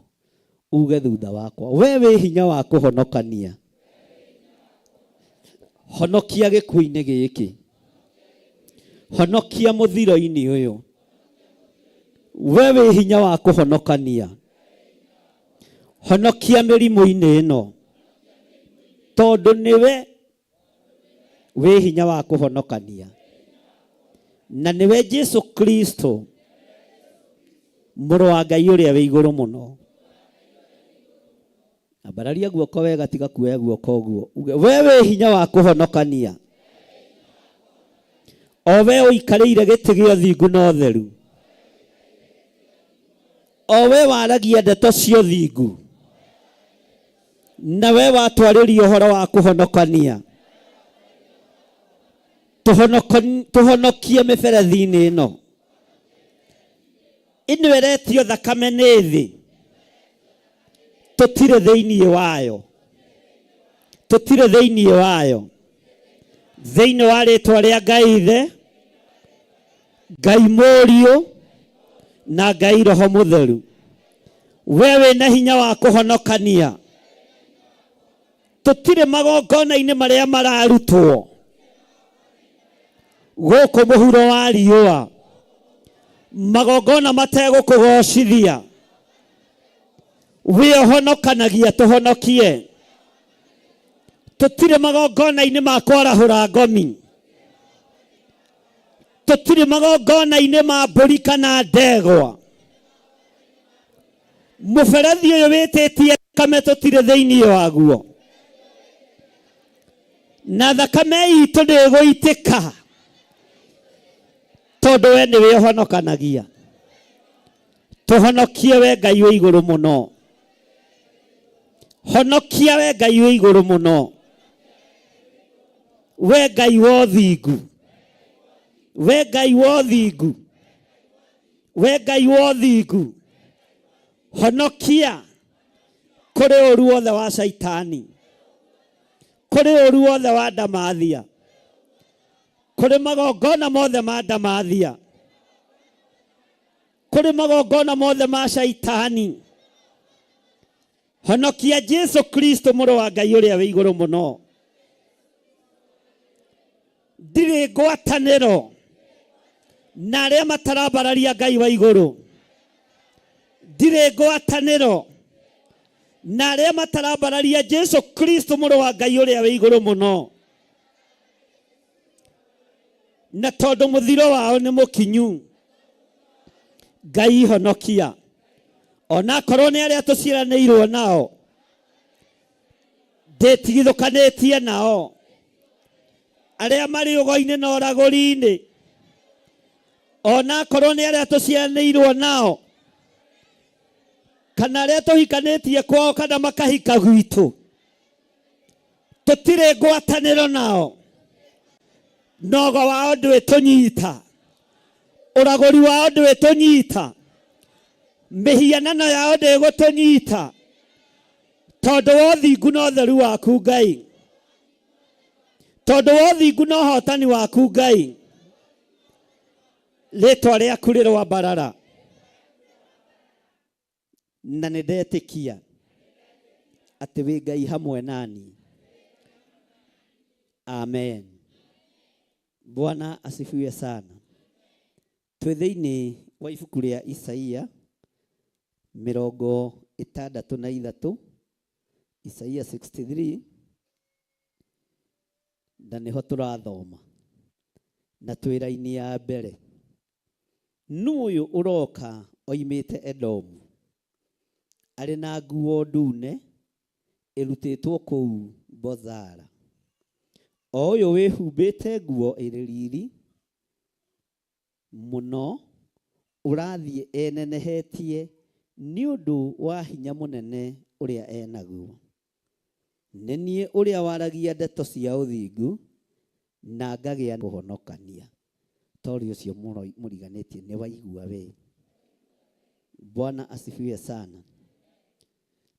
uge thutha wakwa, we wĩ hinya wa kũhonokania, honokia gĩkuũ-inĩ gĩkĩ, honokia mũthiro-inĩ ũyũ. We wĩ hinya wa kũhonokania, honokia mĩrimũ-inĩ ĩno, tondũ nĩwe wĩ hinya wa kũhonokania, na nĩwe Jesu Kristo mũrũ wa Ngai ũrĩa wĩ igũrũ mũno. Ambararia guoko wega, tiga kuoya guoko ũguo, uge we wĩ hinya wa kũhonokania, o we ũikarĩire gĩtĩ gĩa ũthingu na ũtheru, o we waragia ndeto cia ũthingu, na we watwarĩria ũhoro wa kũhonokania, tũhonokie mĩberethi-inĩ ĩno ĩno ĩretio thakame nĩ thĩ, tũtirĩ thĩinĩ wayo, tũtirĩ thĩinĩ wayo. Thĩinĩ wa rĩtwa rĩa Ngai Ithe, Ngai Mũriũ na Ngai Roho Mũtheru, we wĩna hinya wa kũhonokania, tũtirĩ magongona-inĩ marĩa mararutwo gũkũ mũhuro wa riũa, magongona mategũkũgocithia. We ũhonokanagia, tũhonokie. Tũtirĩ magongona-inĩ ma kwarahũra ngomi, tũtirĩ magongona-inĩ ma mbũri kana ndegwa. Mũberethi ũyũ wĩtĩtie thakame tũtirĩ thĩinĩ waguo, na thakame itũ ndĩgũitĩka, tondũ we nĩwe ũhonokanagia. Tũhonokie we Ngai wĩ igũrũ mũno, honokia we Ngai wĩ igũrũ mũno, we Ngai wa ũthingu, we Ngai wa ũthingu, we Ngai wa ũthingu, honokia kũrĩ ũru wothe wa Shaitani, kũrĩ ũru wothe wa ndamathia, kũrĩ magongona mothe ma ndamathia, kũrĩ magongona mothe ma Shaitani. Honokia Jesu Kristo mũrũ wa Ngai ũrĩa wĩ igũrũ mũno. Ndirĩ ngwatanĩro na arĩa matarambararia Ngai wa igũrũ, ndirĩ ngwatanĩro na arĩa matarambararia Jesu Kristo mũrũ wa Ngai ũrĩa wĩ igũrũ mũno, na tondũ mũthiro wao nĩ mũkinyu. Ngai honokia, onakorwo nĩ arĩa tũciaranĩirwo nao, ndĩtigithũkanĩtie nao, arĩa marĩ ũgo-inĩ na ũragũri-inĩ, onakorwo nĩ arĩa tũciaranĩirwo nao, kana arĩa tũhikanĩtie kwao kana makahika gwitũ, tũtirĩ ngwatanĩro nao. Nogo wao ndwĩtũnyita, ũragũri wao ndwĩtũnyita, mĩhianano yao ndĩgũtũnyita, tondũ wa ũthingu na ũtheru waku Ngai, tondũ wa ũthingu na ũhotani waku Ngai, rĩtwa rĩaku rĩrwambarara. Na nĩ ndetĩkia atĩ wĩ Ngai hamwe nani. Amen. Bwana asifiwe sana. Twĩ thĩinĩ wa ibuku rĩa Isaia 63, Isaia 63, na nĩho tũrathoma na twĩ raini ya mbere. Nũ ũyũ ũroka oimĩte Edomu, arĩ na nguo ndune ĩrutĩtwo kũu Bozara, o ũyũ wĩhumbĩte nguo ĩrĩ riri mũno, ũrathiĩ enenehetie nĩ ũndũ wa hinya mũnene ũrĩa enaguo? Nĩ niĩ ũrĩa waragia ndeto cia ũthingu na ngagĩa kũhonokania. Tori ũcio mũriganĩtie nĩ waigua we. Bwana asifiwe sana.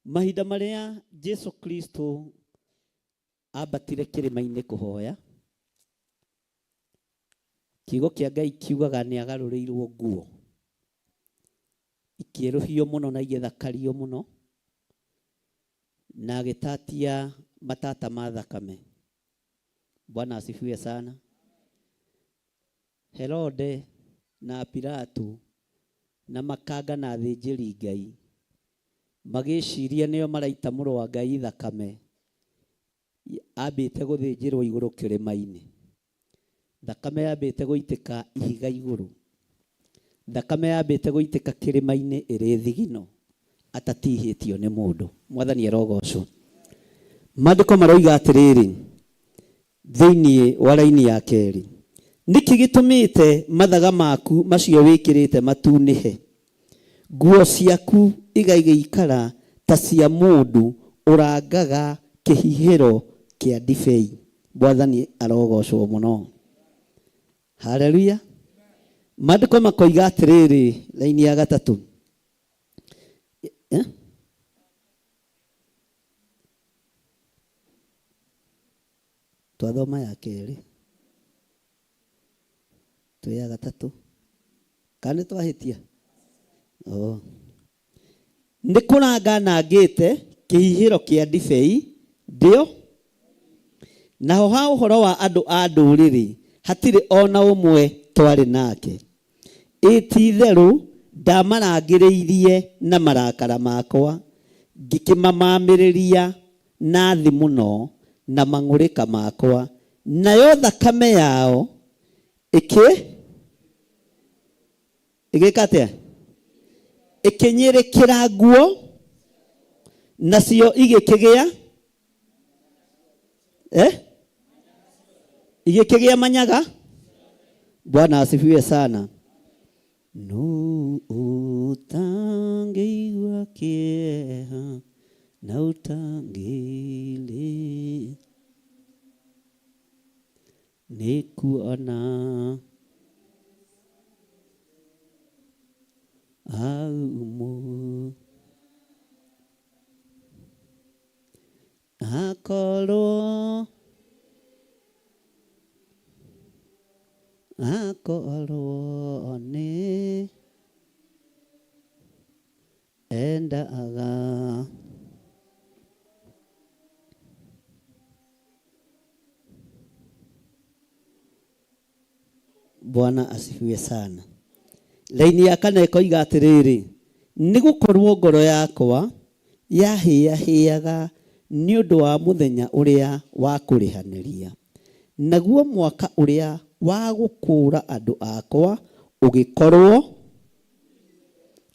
Mahinda marĩa Jesu Kristo ambatire kĩrĩma-inĩ kũhoya, kiugo kĩa Ngai kiugaga nĩ agarũrĩirwo nguo, ikĩerũhio mũno na igĩthakario mũno, na agĩtatia matata ma thakame. Bwana asifiwe sana. Herode na Pilato na makanga na athĩnjĩri Ngai magĩciria nĩo maraita mũrũ wa Ngai thakame, ambĩte gũthĩnjĩrwo igũrũ kĩrĩma-inĩ. Thakame yambĩte gũitĩka ihiga igũrũ. Thakame yambĩte gũitĩka kĩrĩma-inĩ ĩrĩ thigino, atatihĩtio nĩ mũndũ. Mwathani arogocwo. Maandĩko maroiga atĩrĩrĩ, thĩinĩ wa raini ya kerĩ, nĩkĩ gĩtũmĩte mathaga maku macio wĩkĩrĩte matunĩhe, nguo ciaku igagĩikara ta cia mũndũ ũrangaga kĩhihĩro kĩa ndibei? Mwathani arogocwo mũno. Haleluya. Maandĩko makoiga atĩrĩrĩ, raini ya gatatũ, eh? Twathoma ya kerĩ, twĩ ya gatatũ, kana nĩ twahĩtia? Oh. Nĩ kũranga nangĩte kĩhihĩro kĩa ndibei ndĩo, naho ha ũhoro wa andũ a ndũrĩrĩ hatirĩ o na ũmwe twarĩ nake. Ĩ ti-itherũ ndamarangĩrĩirie na marakara makwa, ngĩkĩmamamĩrĩria na thĩ mũno na mang'ũrĩka makwa, nayo thakame yao ĩkĩ ĩgĩka atĩa? Ĩkĩnyĩrĩkĩra nguo, nacio igĩkĩgĩa eh? Igĩkĩgĩa manyaga. Bwana asifiwe sana. Nũ ũtangĩigua kĩeha na ũtangĩrĩ nĩ kuona aumu akorwo akorwo nĩ endaga. Bwana asifiwe sana. Laini ya kana ĩkoiga atĩrĩrĩ, nĩ gũkorwo ngoro yakwa yahĩahĩaga nĩ ũndũ wa mũthenya ũrĩa wa kũrĩhanĩria, naguo mwaka ũrĩa wa gũkũũra andũ akwa ũgĩkorwo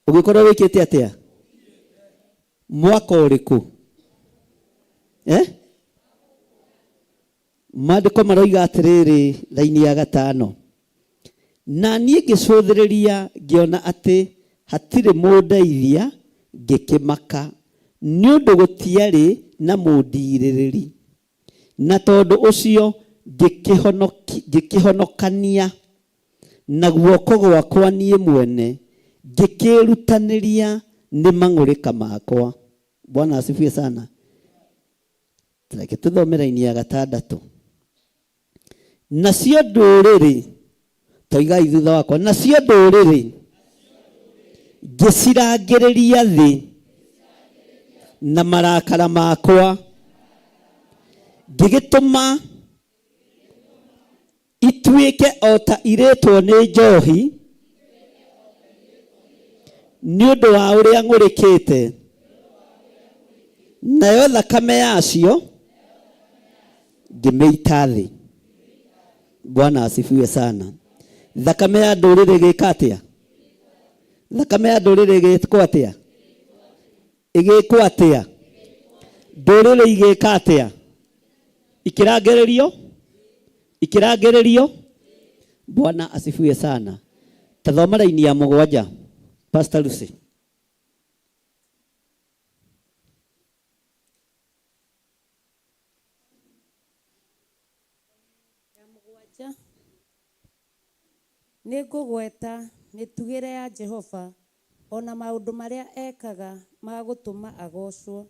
ũgĩkorwo wĩkĩte atĩa? Mwaka ũrĩkũ? Eh? Maandĩko maroiga atĩrĩrĩ, raini ya gatano, na niĩ ngĩcũthĩrĩria ngĩona atĩ hatirĩ mũndeithia, ngĩkĩmaka, nĩ ũndũ gũtiarĩ na mũndiirĩrĩri. Na tondũ ũcio ngĩkĩhonokania na guoko gwakwa niĩ mwene, ngĩkĩĩrutanĩria nĩ mang'ũrĩka makwa. Bwana asifiwe sana. Reke tũthome raini ya gatandatũ. Nacio ndũrĩrĩ, toigai thutha wakwa, nacio ndũrĩrĩ ngĩcirangĩrĩria thĩ. Na marakara makwa ngĩgĩtũma ituĩke o ta irĩtwo nĩ njohi nĩ ũndũ wa ũrĩa ng'ũrĩkĩte, nayo thakame yacio ngĩmĩita thĩ. Bwana asifiwe sana. Thakame ya ndũrĩrĩ ĩgĩka atĩa? Thakame ya ndũrĩrĩ ĩgĩkwo atĩa? Ĩgĩkwo atĩa? Ndũrĩrĩ igĩka atĩa? Ikĩrangĩrĩrio, ikĩrangĩrĩrio. Bwana asifiwe sana. Tathoma raini ya 7, Pastor Lucy. Ya 7. Nĩ ngũgweta mĩtugĩre ya Jehova, o na maũndũ marĩa ekaga ma gũtũma agoocwo,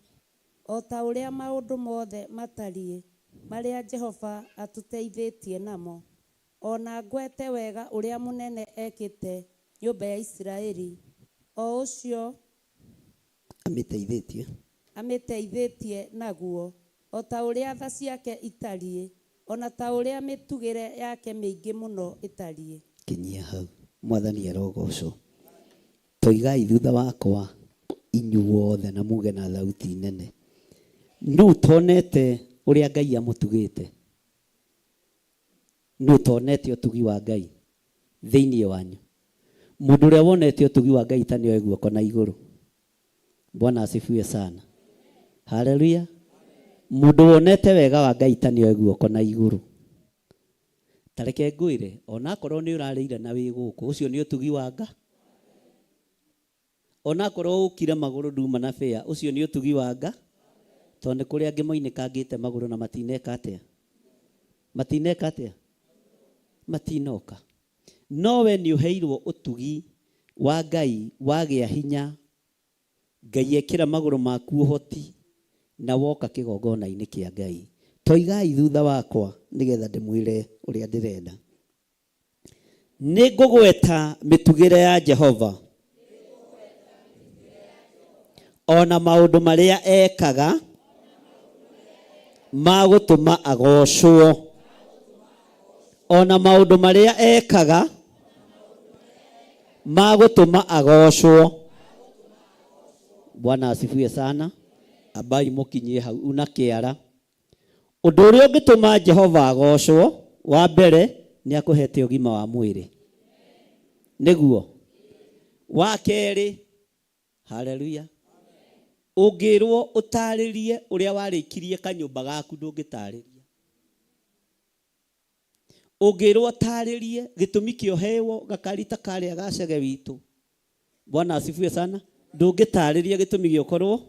o ta ũrĩa maũndũ mothe matariĩ marĩa Jehova atũteithĩtie namo, o na ngwete wega ũrĩa mũnene ekĩte nyũmba ya Isiraeli, o ũcio amĩteithĩtie amĩteithĩtie naguo, o ta ũrĩa tha ciake itariĩ, o na ta ũrĩa mĩtugĩre yake mĩingĩ mũno ĩtariĩ. Kinyia hau. Mwathani arogocwo. Toigai thutha wakwa inyuothe na muge na thauti nene. Nũ ũtonete ũrĩa Ngai amũtugĩte? Nũ ũtonete ũtugi wa Ngai thĩinĩ wanyu? Mũndũ ũrĩa wonete ũtugi wa Ngai ta nĩoe guoko na igũrũ. Bwana asifiwe sana. Haleluya. Mũndũ wonete wega wa Ngai ta nĩoe guoko na igũrũ. Ta reke ngwĩre, onakorwo nĩ ũrarĩire na wĩ gũkũ, ũcio nĩ ũtugi wa Ngai. Onakorwo ũkire magũrũ nduma na bĩa, ũcio nĩ ũtugi wa Ngai. Tondũ nĩ kũrĩ angĩ moinĩkangĩte magũrũ na matineka atĩa? Matineka atĩa? Matinoka. No we nĩ ũheirwo ũtugi wa Ngai wagĩa hinya, Ngai ekĩra magũrũ maku ũhoti na woka kĩgongona-inĩ kĩa Ngai. Toigai thutha wakwa nĩgetha ndĩmwĩre ũrĩa ndĩrenda. Nĩ ngũgweta mĩtugĩre ya Jehova, o na maũndũ marĩa ekaga ma gũtũma agocwo, o na maũndũ marĩa ekaga ma gũtũma agocwo. Bwana asifiwe sana. Ambai mũkinyie hau una kĩara. Ũndũ ũrĩa ũngĩtũma Jehova agocwo, wa mbere nĩ akũhete ũgima wa mwĩrĩ. Nĩguo. Wa kerĩ, haleluya. Ũngĩrwo ũtarĩrie ũrĩa warĩkirie kanyũmba gaku ndũngĩtarĩria. Ũngĩrwo ũtarĩrie gĩtũmi kĩohewo gakari ta karĩa ga cege witũ. Bwana asifiwe sana. Ndũngĩtarĩria gĩtũmi gĩokorwo.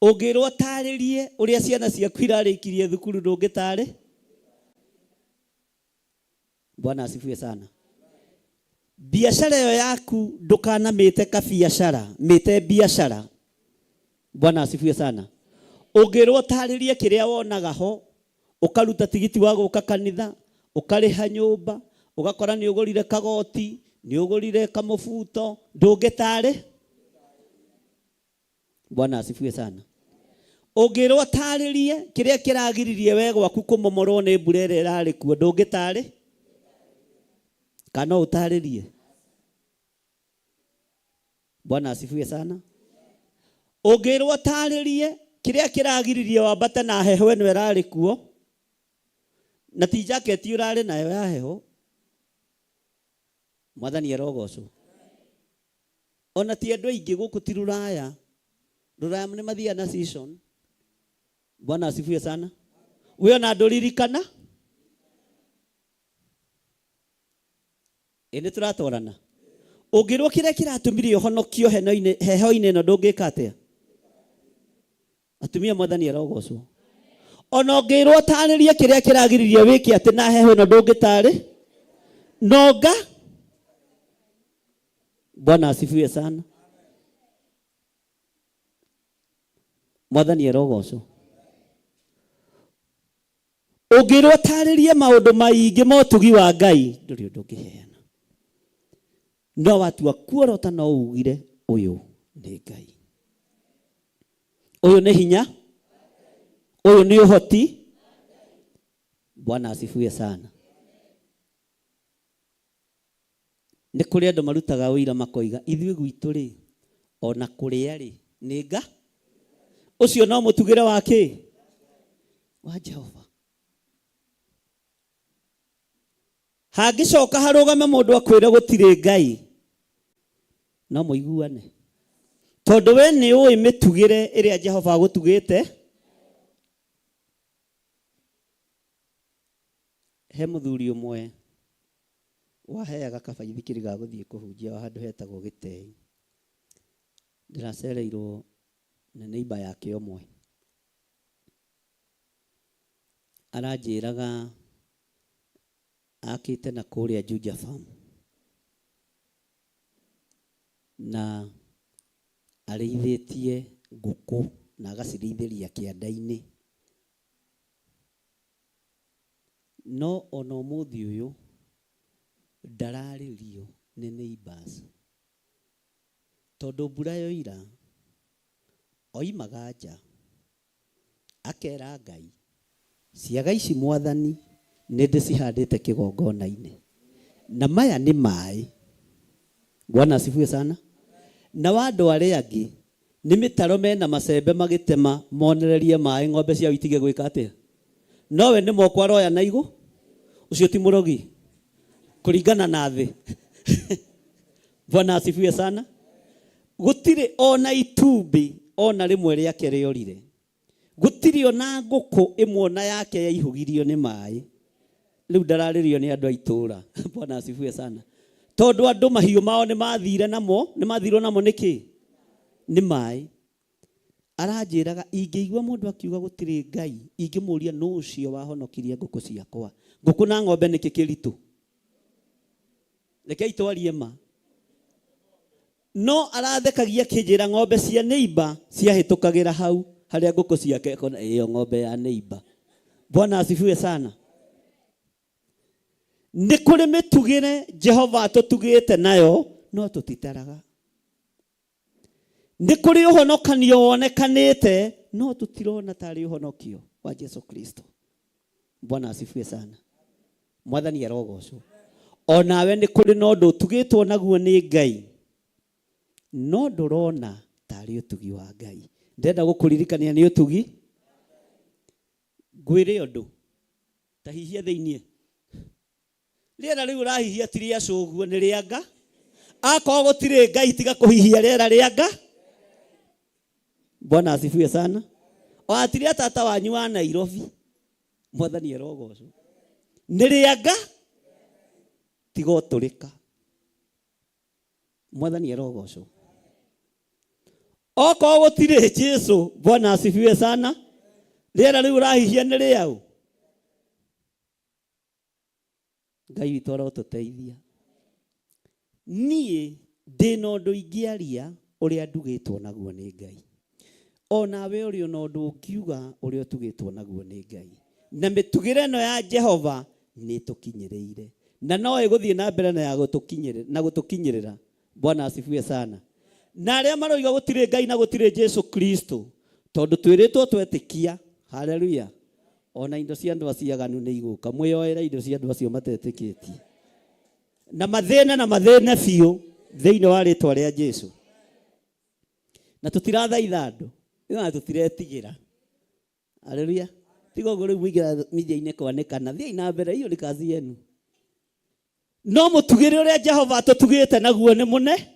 Ũngĩrwo ũtarĩrie ũrĩa ciana ciaku irarĩkirie thukuru ndũngĩtarĩ. Bwana asifiwe sana. Biashara ĩyo yaku ndũkanamĩte kabiacara, mĩte biacara. Bwana asifiwe sana. Ũngĩrwo ũtarĩrie kĩrĩa wonaga ho, ũkaruta tigiti wa gũka kanitha, ũkarĩha nyũmba, ũgakora nĩ ũgũrire kagoti, nĩ ũgũrire kamũbuto, ndũngĩtarĩ. Bwana asifiwe sana. Ũngĩrwo ũtarĩrie kĩrĩa kĩragiririe we gwaku kũmomorwo nĩ mbura ĩrĩa ĩrarĩ kuo, ndũngĩtarĩ? Kana no ũtarĩrie? Bwana asifiwe sana. Ũngĩrwo ũtarĩrie kĩrĩa kĩragiririe wambate na heho ĩno ĩrarĩ kuo, na ti jaketi ũrarĩ nayo ya heho, Mwathani arogocwo. Ona ti andũ aingĩ gũkũ ti rũraya. Rũraya nĩ mathiaga na season. Bwana asifiwe sana. We ona ndũririkana? Ĩ nĩ tũratwarana. Ũngĩrwo kĩrĩa kĩratũmire ũhonokio heho-inĩ ĩno ndũngĩka atĩa? Atumia Mwathani arogocwo. Ona ũngĩrwo ũtarĩrie kĩrĩa kĩragiririe wĩke atĩ na heho ĩno ndũngĩtarĩ? Nonga. Bwana asifiwe sana. Mwathani arogocwo. Ũngĩrwo ũtarĩrie maũndũ maingĩ ma ũtugi wa Ngai, ndũrĩ ũndũ ũngĩheana. No watua kuorota no ugire ũyũ nĩ Ngai. Ũyũ nĩ hinya, ũyũ nĩ ũhoti. Bwana asifiwe sana. Nĩ kũrĩ andũ marutaga ũira makoiga ithuĩ gwitũ rĩ ona kũrĩa rĩ nĩ nga ũcio no mũtugĩre wa kĩ wa Jehova. Hangĩcoka harũgame mũndũ akwĩre gũtirĩ Ngai no mũiguane, tondũ we nĩ ũĩ mĩtugĩre ĩrĩa Jehova agũtugĩte. He mũthuri ũmwe waheaga kabaithikiri ga gũthiĩ kũhunjia wa handũ hetagwo Gĩtei. Ndĩracereirwo nĩ neighbor yake ũmwe, aranjĩraga akĩte na kũrĩa Juja Farm na arĩithĩtie ngũkũ na agacirĩithĩria kĩanda-inĩ. No ona ũmũthĩ ũyũ ndararĩrio nĩ neighbors, tondũ mbura yoira oimaga nja akera Ngai, ciaga ici Mwathani nĩ ndĩcihandĩte kĩgongona-inĩ na maya nĩ maĩ. Bwana asifiwe sana. Na wa andũ arĩa angĩ nĩ mĩtaro mena macembe magĩtema monererie maĩ ng'ombe ciao itige gwĩka atĩa, nowe nĩ moko aroya na igũ. Ũcio ti mũrogi kũringana na thĩ. Bwana asifiwe sana. Gũtirĩ ona itumbĩ ona rĩmwe rĩake rĩorire, gũtirĩ ona ngũkũ ĩmwe ona yake yaihũgirio nĩ maĩ. Rĩu ndararĩrio nĩ andũ a itũũra. Bwana asifiwe sana. Tondũ andũ mahiũ mao nĩ mathire namo, nĩ mathirwo namo nĩkĩ? Nĩ maĩ. Aranjĩraga ingĩigua mũndũ akiuga gũtirĩ Ngai, ingĩmũria nũ ũcio wahonokirie ngũkũ ciakwa. Ngũkũ na ng'ombe nĩkĩ kĩritũ? Rekei twarie ma. No arathekagia akĩnjĩra ng'ombe cia neighbor ciahĩtũkagĩra hau harĩa ngũkũ ciake, akona ĩyo ng'ombe ya neighbor. Bwana asifiwe sana. Nĩ kũrĩ mĩtugĩre Jehova atũtugĩte nayo no tũtitaraga. Nĩ kũrĩ ũhonokanio wonekanĩte no tũtirona tarĩ ũhonokio wa Jesu Kristo. Bwana asifiwe sana. Mwathani arogocwo. Onawe nĩ kũrĩ na ũndũ ũtugĩtwo naguo nĩ Ngai no ndũrona tarĩ ũtugi wa Ngai. Ndĩrenda gũkũririkania nĩ ũtugi. Ngwĩre ũndũ ta hihia thĩiniĩ, rĩera rĩu ũrahihia ti rĩa cũguo, nĩ rĩa nga. Akorwo gũtirĩ Ngai tiga kũhihia rĩera rĩa nga. Bwana asifiwe sana. O atirĩ a tata wanyu wa Nairobi, Mwathani arogocwo, nĩ rĩa nga, tiga ũtũrĩka. Mwathani arogocwo. Okorwo gũtirĩ Jesu, Bwana asifiwe sana, rĩera rĩu ũrahihia nĩ rĩaũ? Ngai witũ arotũteithia. Niĩ ndĩna ũndũ ingĩaria ũrĩa ndugĩtwo naguo nĩ Ngai. Onawe ũrĩ ona ũndũ ũngiuga ũrĩa ũtugĩtwo naguo nĩ Ngai. Na mĩtugĩre ĩno ya Jehova nĩ ĩtũkinyĩrĩire na no ĩgũthiĩ na mbere na ya gũtũkinyĩrĩra na gũtũkinyĩrĩra. Bwana asifiwe sana. Na arĩa maroiga gũtirĩ Ngai na gũtirĩ Jesu Kristo, tondũ twĩrĩtwo twetĩkia, haleluya, ona indo cia andũ acio aganu nĩ igũka. Mwĩyoere indo cia andũ acio matetĩkĩtie na mathĩne na mathĩne biũ thĩinĩ wa rĩtwa rĩa Jesu. Na tũtirathaitha andũ, na tũtiretigĩra. Haleluya. Tiga ũguo rĩu mũingĩra media-inĩ kwanĩkana, thiĩi na mbere, hiyo ni kazi yenu. No mũtugĩre ũrĩa Jehova atũtugĩte naguo nĩ mũne,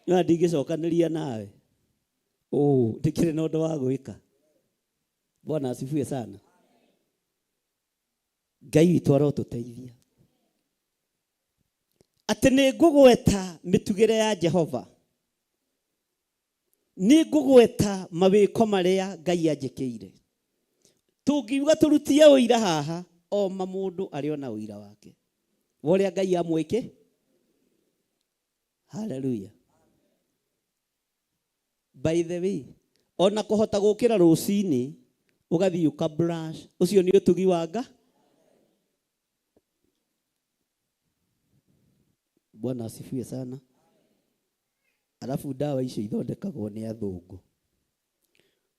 na ndingĩcokanĩria nawe. Ũ, ndĩkĩrĩ na ũndũ wa gwĩka. Bwana asifiwe sana. Ngai witũ arotũteithia. Atĩ nĩ ngũgweta mĩtugĩre ya Jehova, nĩ ngũgweta mawĩko marĩa Ngai anjĩkĩire. Tũngiuga tũrutie ũira haha, o ma mũndũ arĩ ona ũira wake wa ũrĩa Ngai amwĩkĩ. Haleluya. By the way, ona kũhota gũkĩra rũcinĩ ũgathiĩ ũka brush, ũcio nĩ ũtugi wa Nga. Bwana asifiwe sana. Alafu ndawa icio ithondekagwo nĩ athũngũ.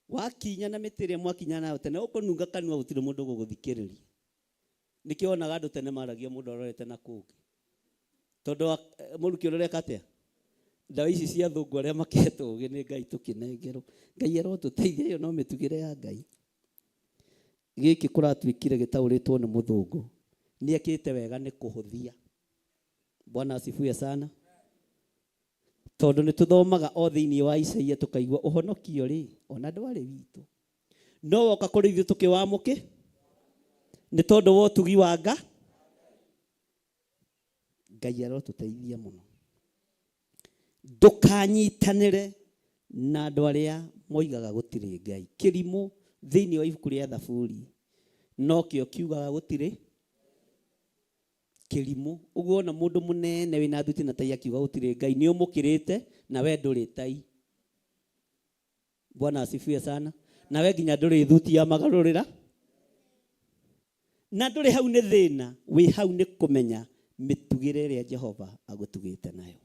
Wakinya na mĩtĩ ĩrĩa mwakinya nayo tene ũkũnunga kanua gũtirĩ mũndũ ũgũgũthikĩrĩria. Nĩkĩo wonaga andũ tene maragia mũndũ arorete na kũngĩ. Tondũ mũrukĩ ũreka atĩa? Ndawa ici cia thũngũ arĩa makĩhetwo ũgĩ nĩ Ngai tũkĩnengerwo. Ngai arotũteithia ĩyo no mĩtugĩre ya Ngai. Gĩkĩ kũratuĩkire gĩtaũrĩtwo nĩ mũthũngũ. Nĩ ekĩte wega nĩ kũhũthia. Bwana asifiwe sana. Tondũ nĩ tũthomaga o thĩinĩ wa Isaia tũkaigua ũhonokio rĩ, ona ndwarĩ witũ. No woka kũrĩ ithuĩ tũkĩwamũkĩ nĩ tondũ wa ũtugi wa Nga. Ngai arotũteithia mũno. Ndũkanyitanĩre na andũ arĩa moigaga gũtirĩ Ngai. Kĩrimũ thĩinĩ wa ibuku rĩa Thaburi nokĩo kiugaga gũtirĩ kĩrimũ. Ũguo wona mũndũ mũnene wĩna thuti na tai akiuga gũtirĩ Ngai nĩ ũmũkĩrĩte na we ndũrĩ tai. Bwana asifiwe sana. Na we nginya ndũrĩ thuti ya magarũrĩra. Na ndũrĩ hau nĩ thĩna, wĩ hau nĩ kũmenya mĩtugĩre ĩrĩa Jehova agũtugĩte nayo.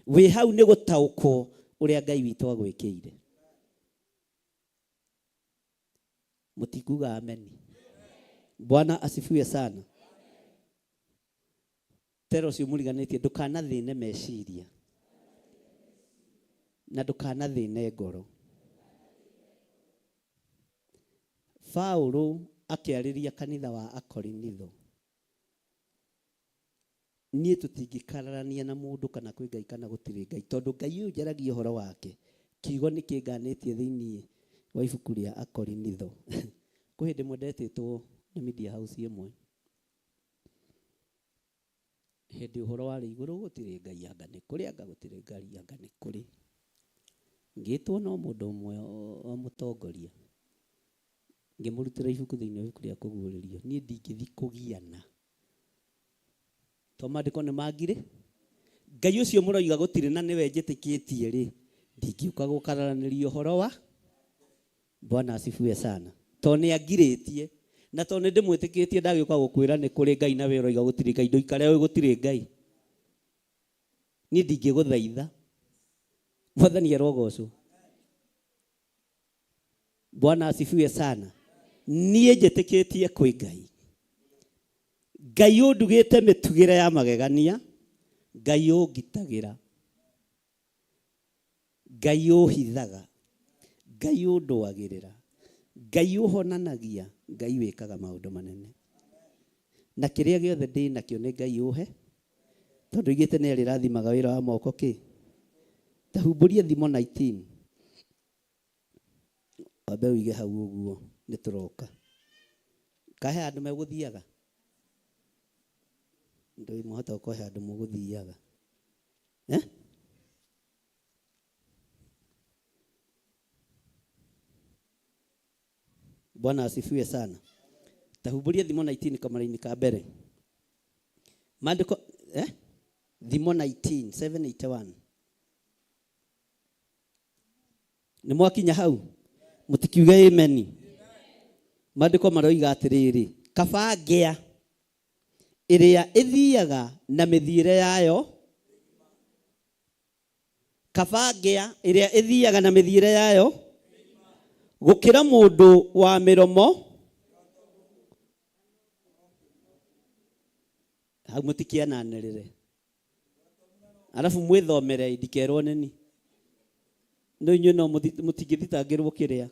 Wĩ hau nĩ gũtaũkwo ũrĩa Ngai witũ agwĩkĩire. Mũtikuga ameni. Bwana asifiwe sana. Tera ũcio mũriganĩtie ndũkanathĩne meciria na ndũkanathĩne ngoro. Paulo akĩarĩria kanitha wa Akorinitho, niĩ tũtingĩkararania na mũndũ kana kwĩ Ngai kana gũtirĩ Ngai, tondũ Ngai ũyũ njaragia ũhoro wake, kiugo nĩ kĩnganĩtie thĩinĩ wa ibuku rĩa Akorinitho. Kwĩ hĩndĩ ĩmwe ndetĩtwo nĩ media house ĩmwe, hĩndĩ ũhoro warĩ igũrũ gũtirĩ Ngai anga nĩ kũrĩ anga gũtirĩ Ngai anga nĩ kũrĩ. Ngĩtwo no mũndũ ũmwe o mũtongoria, ngĩmũrutĩra ibuku thĩinĩ wa ibuku rĩa kũguũrĩrio. Niĩ ndingĩthiĩ kũgiana to maandĩko nĩ mangirĩ. Ngai ũcio mũroiga gũtirĩ na nĩwe njĩtĩkĩtie rĩ, ndingĩũka gũkararanĩria ũhoro wa Bwana asifiwe sana. To nĩ angirĩtie na to nĩ ndĩmwĩtĩkĩtie ndagĩũka gũkwĩra nĩ kũrĩ Ngai na we ũroiga gũtirĩ Ngai, ndũikare ũĩ gũtirĩ Ngai. Niĩ ndingĩgũthaitha. Mwathani arogocwo. Bwana asifiwe sana. Niĩ njĩtĩkĩtie kwĩ Ngai. Ngai ũndugĩte mĩtugĩre ya magegania, Ngai ũngitagĩra, Ngai ũhithaga, Ngai ũndũagĩrĩra, Ngai ũhonanagia, Ngai wĩkaga maũndũ manene. Na kĩrĩa gĩothe ndĩ nakĩo nĩ Ngai ũhe, tondũ oigĩte nĩ arĩrathimaga wĩra wa moko kĩ. Ta humbũria Thimo 19. Wambe ũige hau ũguo nĩ tũroka. Kahe handũ megũthiaga? Ndũĩ mwahota gũkorwo he handũ mũgũthiaga. Eh? Bwana asifiwe sana. Tahumbũria Thimo 19 kamara-inĩ ka mbere. Maandĩko eh? Thimo 19 781. Nĩ mwakinya hau? Mũtikiuge ameni. Maandĩko maroiga atĩrĩrĩ, kaba ngĩa ĩrĩa ĩthiaga na mĩthiĩre yayo, kaba ngĩa ĩrĩa ĩthiaga na mĩthiĩre yayo gũkĩra mũndũ wa mĩromo. Hau mũtikiananĩrĩre. Arabu mwĩthomere ndikerwo nĩni. No inyuĩ no mũtingĩthitangĩrwo kĩrĩa.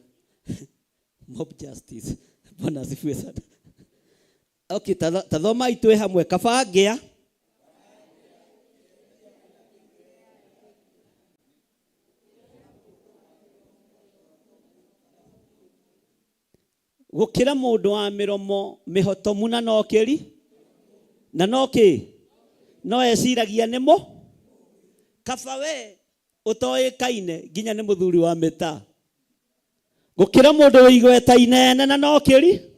Mob justice. Bwana asifiwe sana. Okay, tathomai twĩ hamwe. Kaba ngĩa gũkĩra mũndũ wa mĩromo mĩhotomu na no kĩri na no kĩ no eciragia nĩ mũ kaba we ũtoĩkaine nginya nĩ mũthuri wa mĩta gũkĩra mũndũ wĩ igweta inene na no kĩri.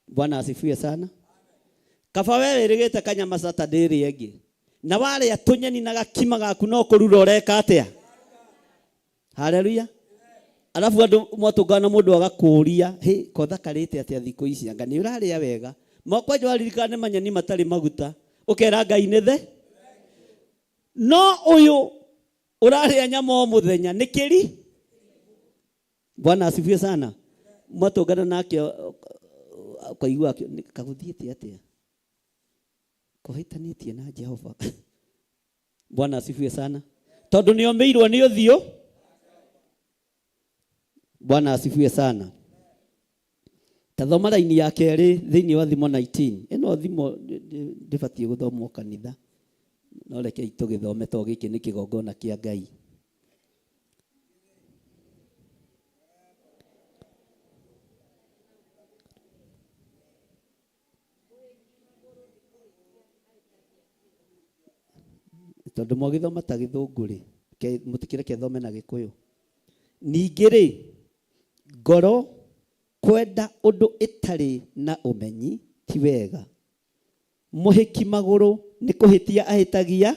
Bwana asifiwe sana. Kaba we wĩrĩgĩte kanyama Saturday ĩrĩa ĩngĩ na warĩa tũnyeni na gakima gaku no kũrura ũreka atĩa? Haleluya. Alafu andũ mwatũngana mũndũ agakũria, hĩ kothakarĩte atĩa thikũ ici, anga nĩ ũrarĩa wega. Kwanja waririkana nĩ manyeni matarĩ maguta, ũkera Ngai nĩ the. No ũyũ Ũrarĩa nyama o mũthenya nĩ kĩri. Bwana asifiwe sana. Mwatũngana nake ũkaigua kagũthiĩte atĩa, kũhĩtanĩtie na Jehova. Bwana asifiwe sana. Tondũ nĩomĩirwo nĩ ũthiũ. Bwana asifiwe sana. Tathoma raini ya kerĩ thĩinĩ wa Thimo 19. Ĩno thimo ndĩbatiĩ gũthomwo kanitha, no rekei tũgĩthome tondũ gĩkĩ nĩ kĩgongona kĩa Ngai. Tondũ mwagĩthoma ta gĩthũngũ rĩ, mũtikĩreke thome na gĩkũyũ. Ningĩ rĩ, ngoro kwenda ũndũ ĩtarĩ na ũmenyi ti wega. Mũhĩki magũrũ nĩ kũhĩtia ahĩtagia.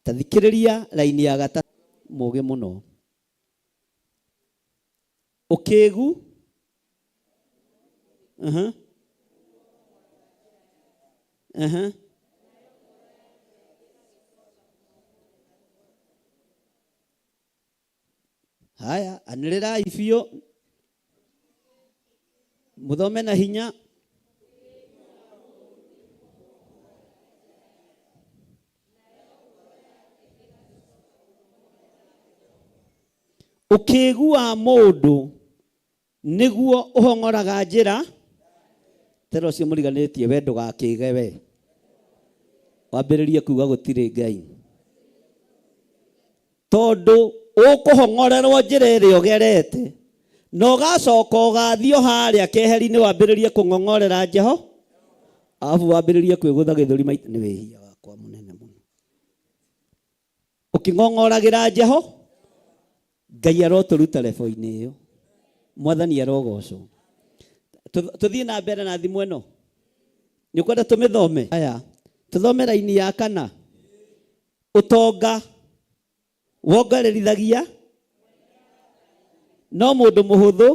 Ta thikĩrĩria raini ya gatatũ mũgĩ mũno. Ũkĩgu. Aha. Aha. Haya, anĩrĩrai biũ. Muthome na hinya. Ũkĩgu wa mũndũ nĩguo ũhong'oraga njĩra. Tera ũcio mũriganĩtie we ndũgakĩge we. Wambĩrĩrie kuga gũtirĩ Ngai. Tondũ ũkũhong'orerwo njĩra ĩrĩa ũgerete na ũgacoka ũgathiĩ o harĩa keheri-inĩ wambĩrĩrie kũng'ong'orera Jeho, arabu wambĩrĩrie kwĩgũtha gĩthũri maita nĩ wĩhia wakwa mũnene mũno. Ũkĩng'ong'oragĩra Jeho, Ngai arotũruta rebo-inĩ ĩyo. Mwathani arogocwo. Tũthiĩ na mbere na thimũ ĩno. Nĩ ũkwenda tũmĩthome? Aya, tũthome raini ya kana. Ũtonga wongererithagia no mũndũ mũhũthũ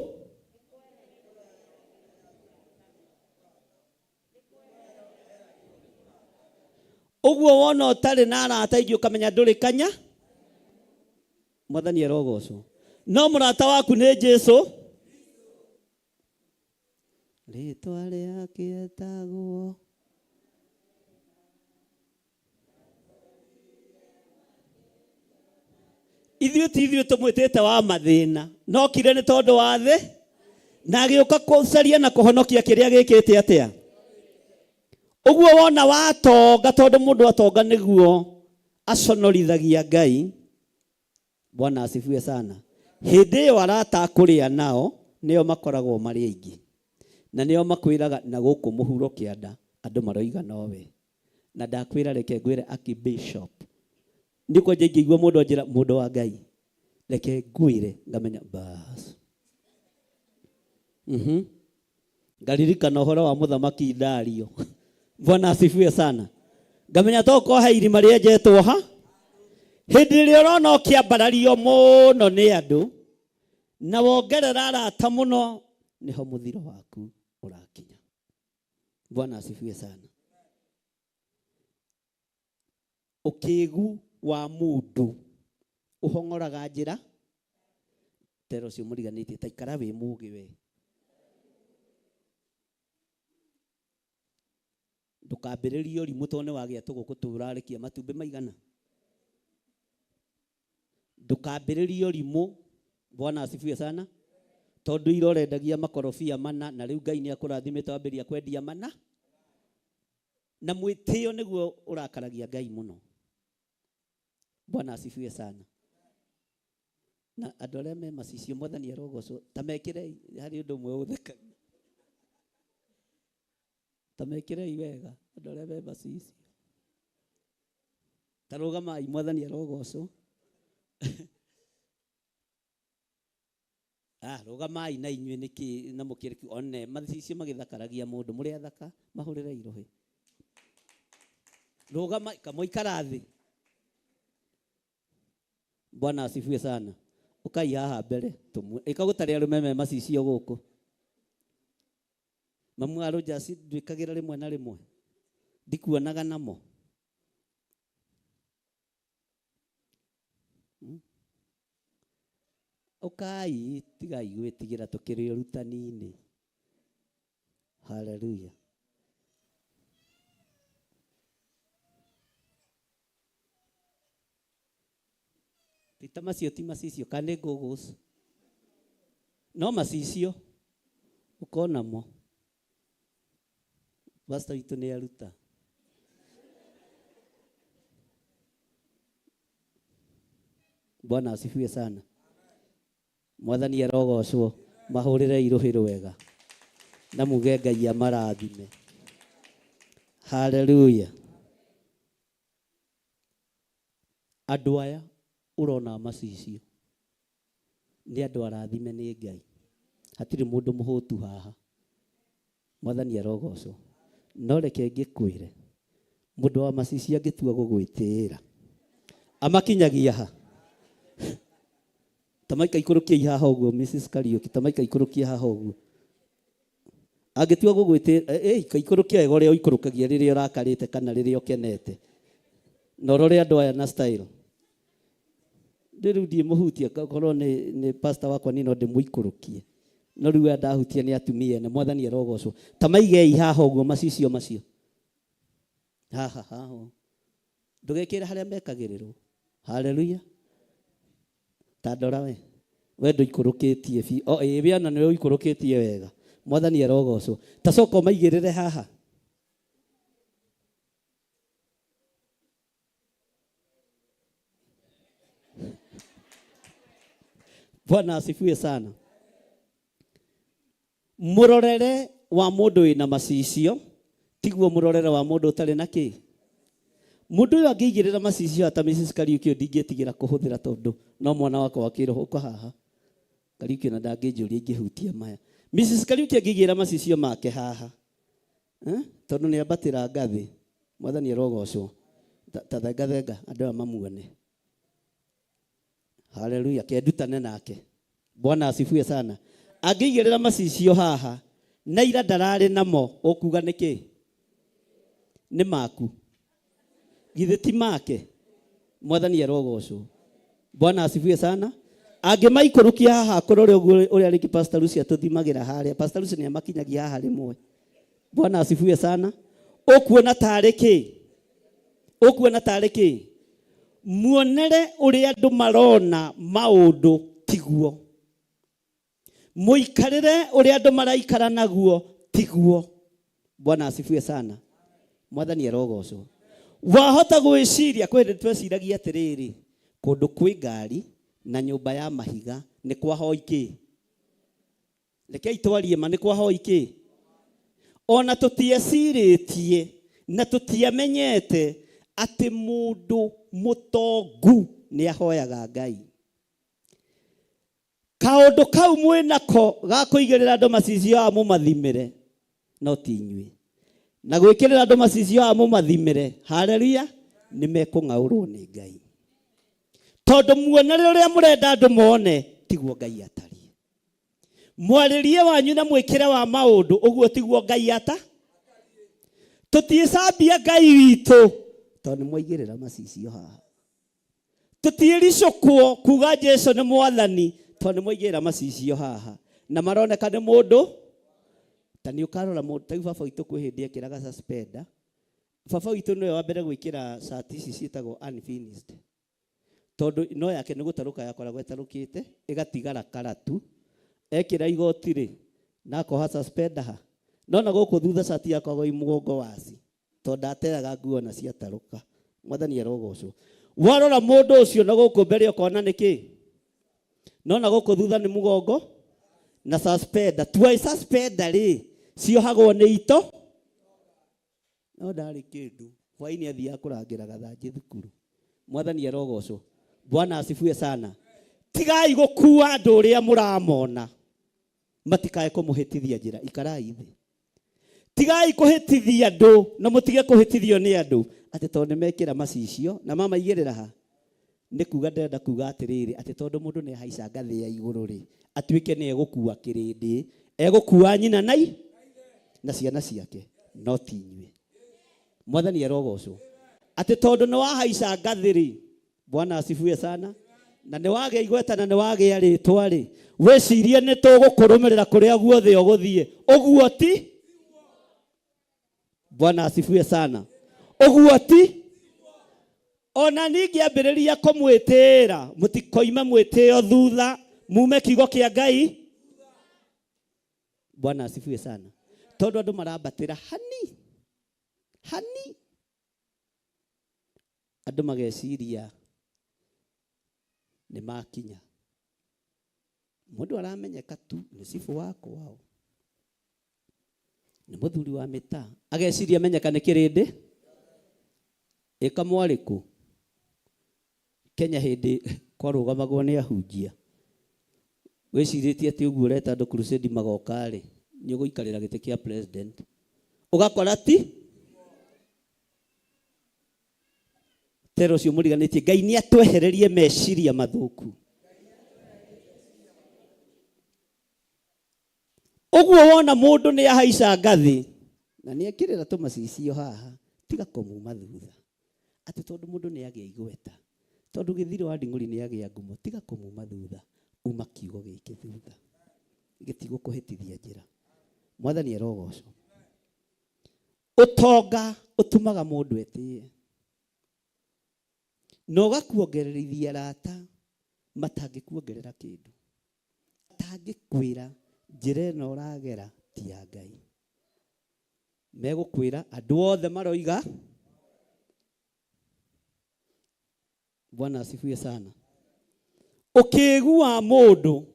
ũguo wona ũtarĩ na arata aingĩ ũkamenya ndũrĩ kanya. Mwathani arogocwo. No mũrata waku nĩ Jesu. Rĩtwa rĩake etagwo ithuĩ ti ithuĩ tũmwĩtĩte wa mathĩna, no kire nĩ tondũ wa thĩ na agĩũka kũcaria na kũhonokia kĩrĩa gĩkĩte atĩa. Ũguo wona watonga, tondũ mũndũ atonga nĩguo aconorithagia Ngai. Bwana asifiwe sana. Hĩndĩ ĩyo arata kũrĩa nao nĩo makoragwo marĩ aingĩ, na nĩo makwĩraga na gũkũ mũhuro kĩanda andũ maroiga nowe. Na ndakwĩra reke ngwĩre Archbishop, nĩ kwanja ingĩigua mũndũ anjĩra mũndũ wa Ngai, reke ngwĩre ngamenya bas. Ngaririkana ũhoro wa mũthamaki Dario. Bwana asifiwe sana. Ngamenya to ko he irima rĩenjetwo ha. Hĩndĩ ĩrĩa ũrona ũkĩambarario mũno nĩ andũ na wongerera arata mũno, nĩho mũthiro waku ũrakinya. Bwana asifiwe sana. Ũkĩgu wa mũndũ ũhong'oraga njĩra. Tera ũcio mũriganĩtie ta ikara wĩ mũgĩ we. Ndũkambĩrĩrie ũrimũ tondũ nĩ wagĩa tũgũkũ tũrarekia matumbĩ maigana. Ndũkambĩrĩrie ũrimũ. Bwana asifiwe sana. Tondũ ira ũrendagia makorobia mana na rĩu Ngai nĩ akũrathimĩte wambĩrĩria kwendia mana. Na mwĩtĩo nĩguo ũrakaragia Ngai mũno. Bwana asifiwe sana. Na andũ arĩa me macicio Mwathani arogocwo, ta mekĩrei harĩ ũndũ ũmwe ũthekagia. Ta mekĩrei wega andũ arĩa me macicio. Ta rũgamai, Mwathani arogocwo. Rũgamai na inyuĩ nĩkĩ na mũkĩrĩ one macicio magĩthakaragia mũndũ mũrĩ athaka mahũrĩre irohĩ. Rũgamai kamũikara thĩ. Bwana asifiwe sana. Ũkai haha mbere tũmwe. Ĩka gũtarĩ arũme me macicio gũkũ. Mamu wa Rogers ndwĩkagĩra rĩmwe na rĩmwe. Ndikuonaga namo. Ũkai tigai gwĩtigĩra tũkĩrĩ ũrutani-inĩ. Haleluya. Ti ta macio ti macicio kana nĩ goggles. No macicio ũkona mo. Pastor witũ nĩ aruta. Bwana asifiwe sana. Mwathani arogocwo mahũrĩre irũhĩ rwega na muge Ngai amarathime. Haleluya. Andũ aya ũrona macicio nĩ andũ arathime nĩ Ngai. Hatirĩ mũndũ mũhũtu haha. Mwathani arogocwo. No reke ngĩkwĩre mũndũ wa macicio angĩtua gũgwĩtĩĩra amakinyagia ha? Tamaika ikũrũkie haha ũguo Mrs. Kariũki, tamaika ikũrũkie haha ũguo. Angĩtua gũgwĩtĩĩra, ikũrũkia wega ũrĩa ũikũrũkagia rĩrĩa ũrakarĩte kana rĩrĩa ũkenete. Na ũrore andũ aya na style. Rĩu ndiĩmũhutia korwo nĩ pastor wakwa niĩ no ndĩmũikũrũkie. No rĩu aya ndahutia nĩ atumia ene, Mwathani arogocwo. Ta maigei haha ũguo macicio macio. Haha haha ũguo. Ndũgekĩre harĩa mekagĩrĩrwo. Haleluya. Ta ndora we. We ndũikũrũkĩtie biũ. O ĩĩ we ona nĩwe ũikũrũkĩtie wega. Mwathani arogocwo. Ta coka ũmaigĩrĩre haha. Bwana asifiwe sana. Mũrorere wa mũndũ wĩna macicio tiguo mũrorere wa mũndũ ũtarĩ na kĩ. Mũndũ ũyũ angĩigĩrĩra macicio ata Mrs. Kariũki ũyũ ndingĩtigĩra kũhũthĩra tondũ no mwana wakwa wa kĩroho ũka haha. Kariũki ona ndangĩnjũria ingĩhutia maya. Mrs. Kariũki angĩigĩrĩra macicio make haha. Tondũ nĩ ambatĩra ngathĩ. Mwathani arogocwo. Ta thenga thenga andũ aya mamuone. Haleluya, kendutane nake. Bwana asifiwe sana. Angĩigĩrĩra macicio haha na ira ndararĩ namo ũkuga nĩkĩ? Nĩ maku. Githĩ ti make? Mwathani arogocwo. Bwana asifiwe sana. Angĩmaikũrũkia haha kũrore ũguo ũrĩa rĩngĩ Pastor Lucy atũthimagĩra harĩa. Pastor Lucy nĩ amakinyagia haha rĩmwe. Bwana asifiwe sana. Ũkuona tarĩ kĩ? Ũkuona tarĩ kĩ? Muonere ũrĩa andũ marona maũndũ tiguo. Mũikarĩre ũrĩa andũ maraikara naguo tiguo. Bwana asifiwe sana. Mwathani arogocwo. Wahota gwĩciria kwĩ hĩndĩ tweciragia atĩrĩrĩ, kũndũ kwĩ ngari na nyũmba ya mahiga nĩ kwa hoi kĩ? Rekei twarie ma nĩ kwa hoi kĩ? Ona tũtiecirĩtie na tũtiamenyete atĩ mũndũ mũtongu nĩ ahoyaga Ngai. Kaũndũ kau mwĩnako ga kũigĩrĩra andũ macicio aya mũmathimĩre no ti inyuĩ. Na gwĩkĩrĩra andũ macicio aya mũmathimĩre, haleluya, nĩ mekũng'aũrwo nĩ Ngai. Tondũ muonere ũrĩa mũrenda andũ mone tiguo Ngai atariĩ. Mwarĩrie wanyu na mwĩkĩre wa maũndũ ũguo tiguo Ngai ata. Tũtiĩcambia Ngai witũ tondũ nĩ mwaigĩrĩra macicio haha. Tũtiĩricũkwo kuga Jesu nĩ mwathani tondũ nĩ mwaigĩrĩra macicio haha. Na maroneka nĩ mũndũ ta nĩ ũkarora mũndũ ta rĩu baba witũ kwĩ hĩndĩ ekĩraga suspender. Baba witũ nĩwe wa mbere gwĩkĩra cati ici ciĩtagwo unfinished. Tondũ no yake nĩ gũtarũka yakoragwo ĩtarũkĩte ĩgatigara karatu. Ekĩra igoti rĩ na akoha suspender ha. No na gũkũ thutha cati yakoragwo ĩ mũgongo waci tondũ ndateaga nguo na ciatarũka. Mwathani arogocwo. Warora mũndũ ũcio na gũkũ mbere ũkona nĩ kĩ? No na gũkũ thutha nĩ mũgongo na suspender. Tuai suspender rĩ ciohagwo nĩ ito. No ndarĩ kĩndũ. Hwaĩ-inĩ athiaga kũrangĩra gathanjĩ thukuru. Mwathani arogocwo. Bwana asifiwe sana. Tigai gũkua andũ ũrĩa mũramona. Matikae kũmũhĩtithia njĩra. Ikarai thĩ. Tigai kũhĩtithia andũ na mũtige kũhĩtithio nĩ andũ atĩ tondũ nĩ mekĩra macicio na mamaigĩrĩra ha. Nĩ kuga ndĩrenda kuga atĩrĩrĩ atĩ tondũ mũndũ nĩ ahaica ngathĩ ya igũrũ rĩ atuĩke nĩ egũkua kĩrĩndĩ, egũkua nyina na ciana ciake no ti inyuĩ. Mwathani arogocwo. Atĩ tondũ nĩ wahaica ngathĩ rĩ, Bwana asifiwe sana. Na nĩ wagĩa igweta na nĩ wagĩa rĩtwa rĩ, wĩcirie nĩ tũgũkũrũmĩrĩra kũrĩa guothe ũgũthiĩ. Ũguo ti? Bwana asifiwe sana. Ũguo ti? Ona ningĩambĩrĩria kũmwĩtĩĩra, mũtikoime mwĩtĩo thutha, mume kiugo kĩa Ngai. Bwana asifiwe sana. Tondũ andũ marambatĩra hani hani, andũ mageciria nĩ makinya. Mũndũ aramenyeka tu nĩ cibũ wa kwao, nĩ mũthuri wa mĩtaa, ageciria menyeka nĩ kĩrĩndĩ. Ĩka mwarĩkũ Kenya hĩndĩ kwarũgamagwo nĩ ahunjia, wĩcirĩtie atĩ ũguo ũreta andũ crusade magoka rĩ, nĩ ũgũikarĩra gĩtĩ kĩa president, ũgakora ti tero ũcio mũriganĩtie. Ngai nĩ atwehererie meciria mathũku. Ũguo wona mũndũ nĩ ahaica ngathĩ na nĩ ekĩrĩra tũmacicio haha, tiga kũmuma thutha atĩ tondũ mũndũ nĩ agĩa igweta, tondũ gĩthiro wa nding'ũri nĩ agĩa ngumo, tiga kũmuma thutha, uma kiugo gĩkĩ thutha, gĩtigũkũhĩtithia njĩra. Mwathani arogocwo. Ũtonga ũtũmaga mũndũ etĩe na ũgakuongererithia arata matangĩkuongerera kĩndũ, matangĩkwĩra njĩra ĩno ũragera ti ya Ngai. Megũkwĩra andũ othe maroiga. Bwana asifiwe sana. Ũkĩgua mũndũ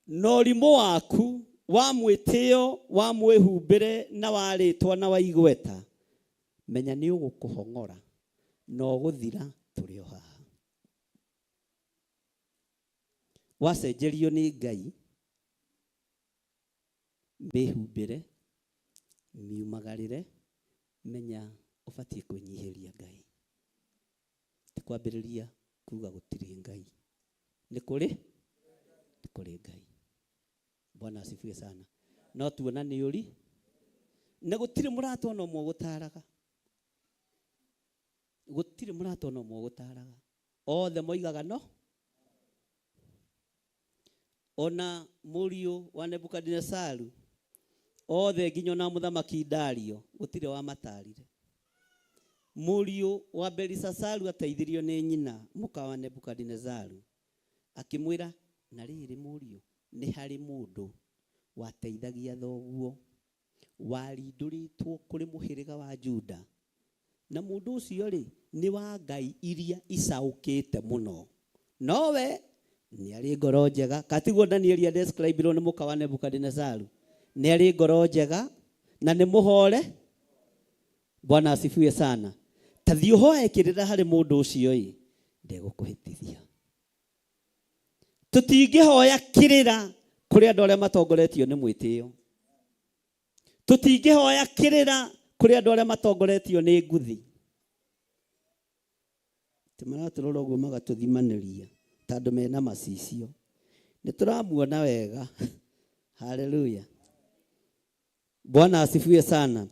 na ũrimũ waku wa mwĩtĩo wa mwĩhumbĩre na wa rĩtwa na wa igweta, menya nĩ ũgũkũhong'ora na ũgũthira tũrĩ o haha. Wacenjerio nĩ Ngai mĩhumbĩre, miumagarĩre, menya ũbatiĩ kwĩnyihĩria Ngai. Ti kwambĩrĩria kuga gũtirĩ Ngai. Nĩ kũrĩ? Nĩ kũrĩ Ngai. Bwana asifiwe sana. No tuona nĩ ũri na gũtirĩ mũrata ona ũmwe ũgũtaraga. Gũtirĩ mũrata ona ũmwe ũgũtaraga. Othe moigaga no. Ona mũriũ wa Nebukadinesaru othe nginya ona mũthamaki Dario gũtirĩ wamatarire. Mũriũ wa Belisasaru ateithirio nĩ nyina mũka wa Nebukadinesaru, akĩmwĩra, na rĩrĩ mũriũ, nĩ harĩ mũndũ wateithagia thoguo warindũrĩtwo kũrĩ mũhĩrĩga wa Juda, na mũndũ ũcio rĩ nĩ wa ngai iria icaũkĩte mũno, nowe nĩ arĩ ngoro njega. Katiguo Danieli adescribirwo nĩ mũka wa Nebukadinesaru, nĩ arĩ ngoro njega na nĩ mũhore. Bwana asifiwe sana. Ta thiĩ ũhoe kĩrĩra harĩ mũndũ ũcio ĩ, ndegũkũhĩtithia. Tũtingĩhoya kĩrĩra kũrĩ andũ arĩa matongoretio nĩ mwĩtĩo. Tũtingĩhoya kĩrĩra kũrĩ andũ arĩa matongoretio nĩ nguthi. Tũmaratũrora ũguo magatũthimanĩria tondũ mena macicio. Nĩ tũramuona wega. Haleluya. Bwana asifiwe sana.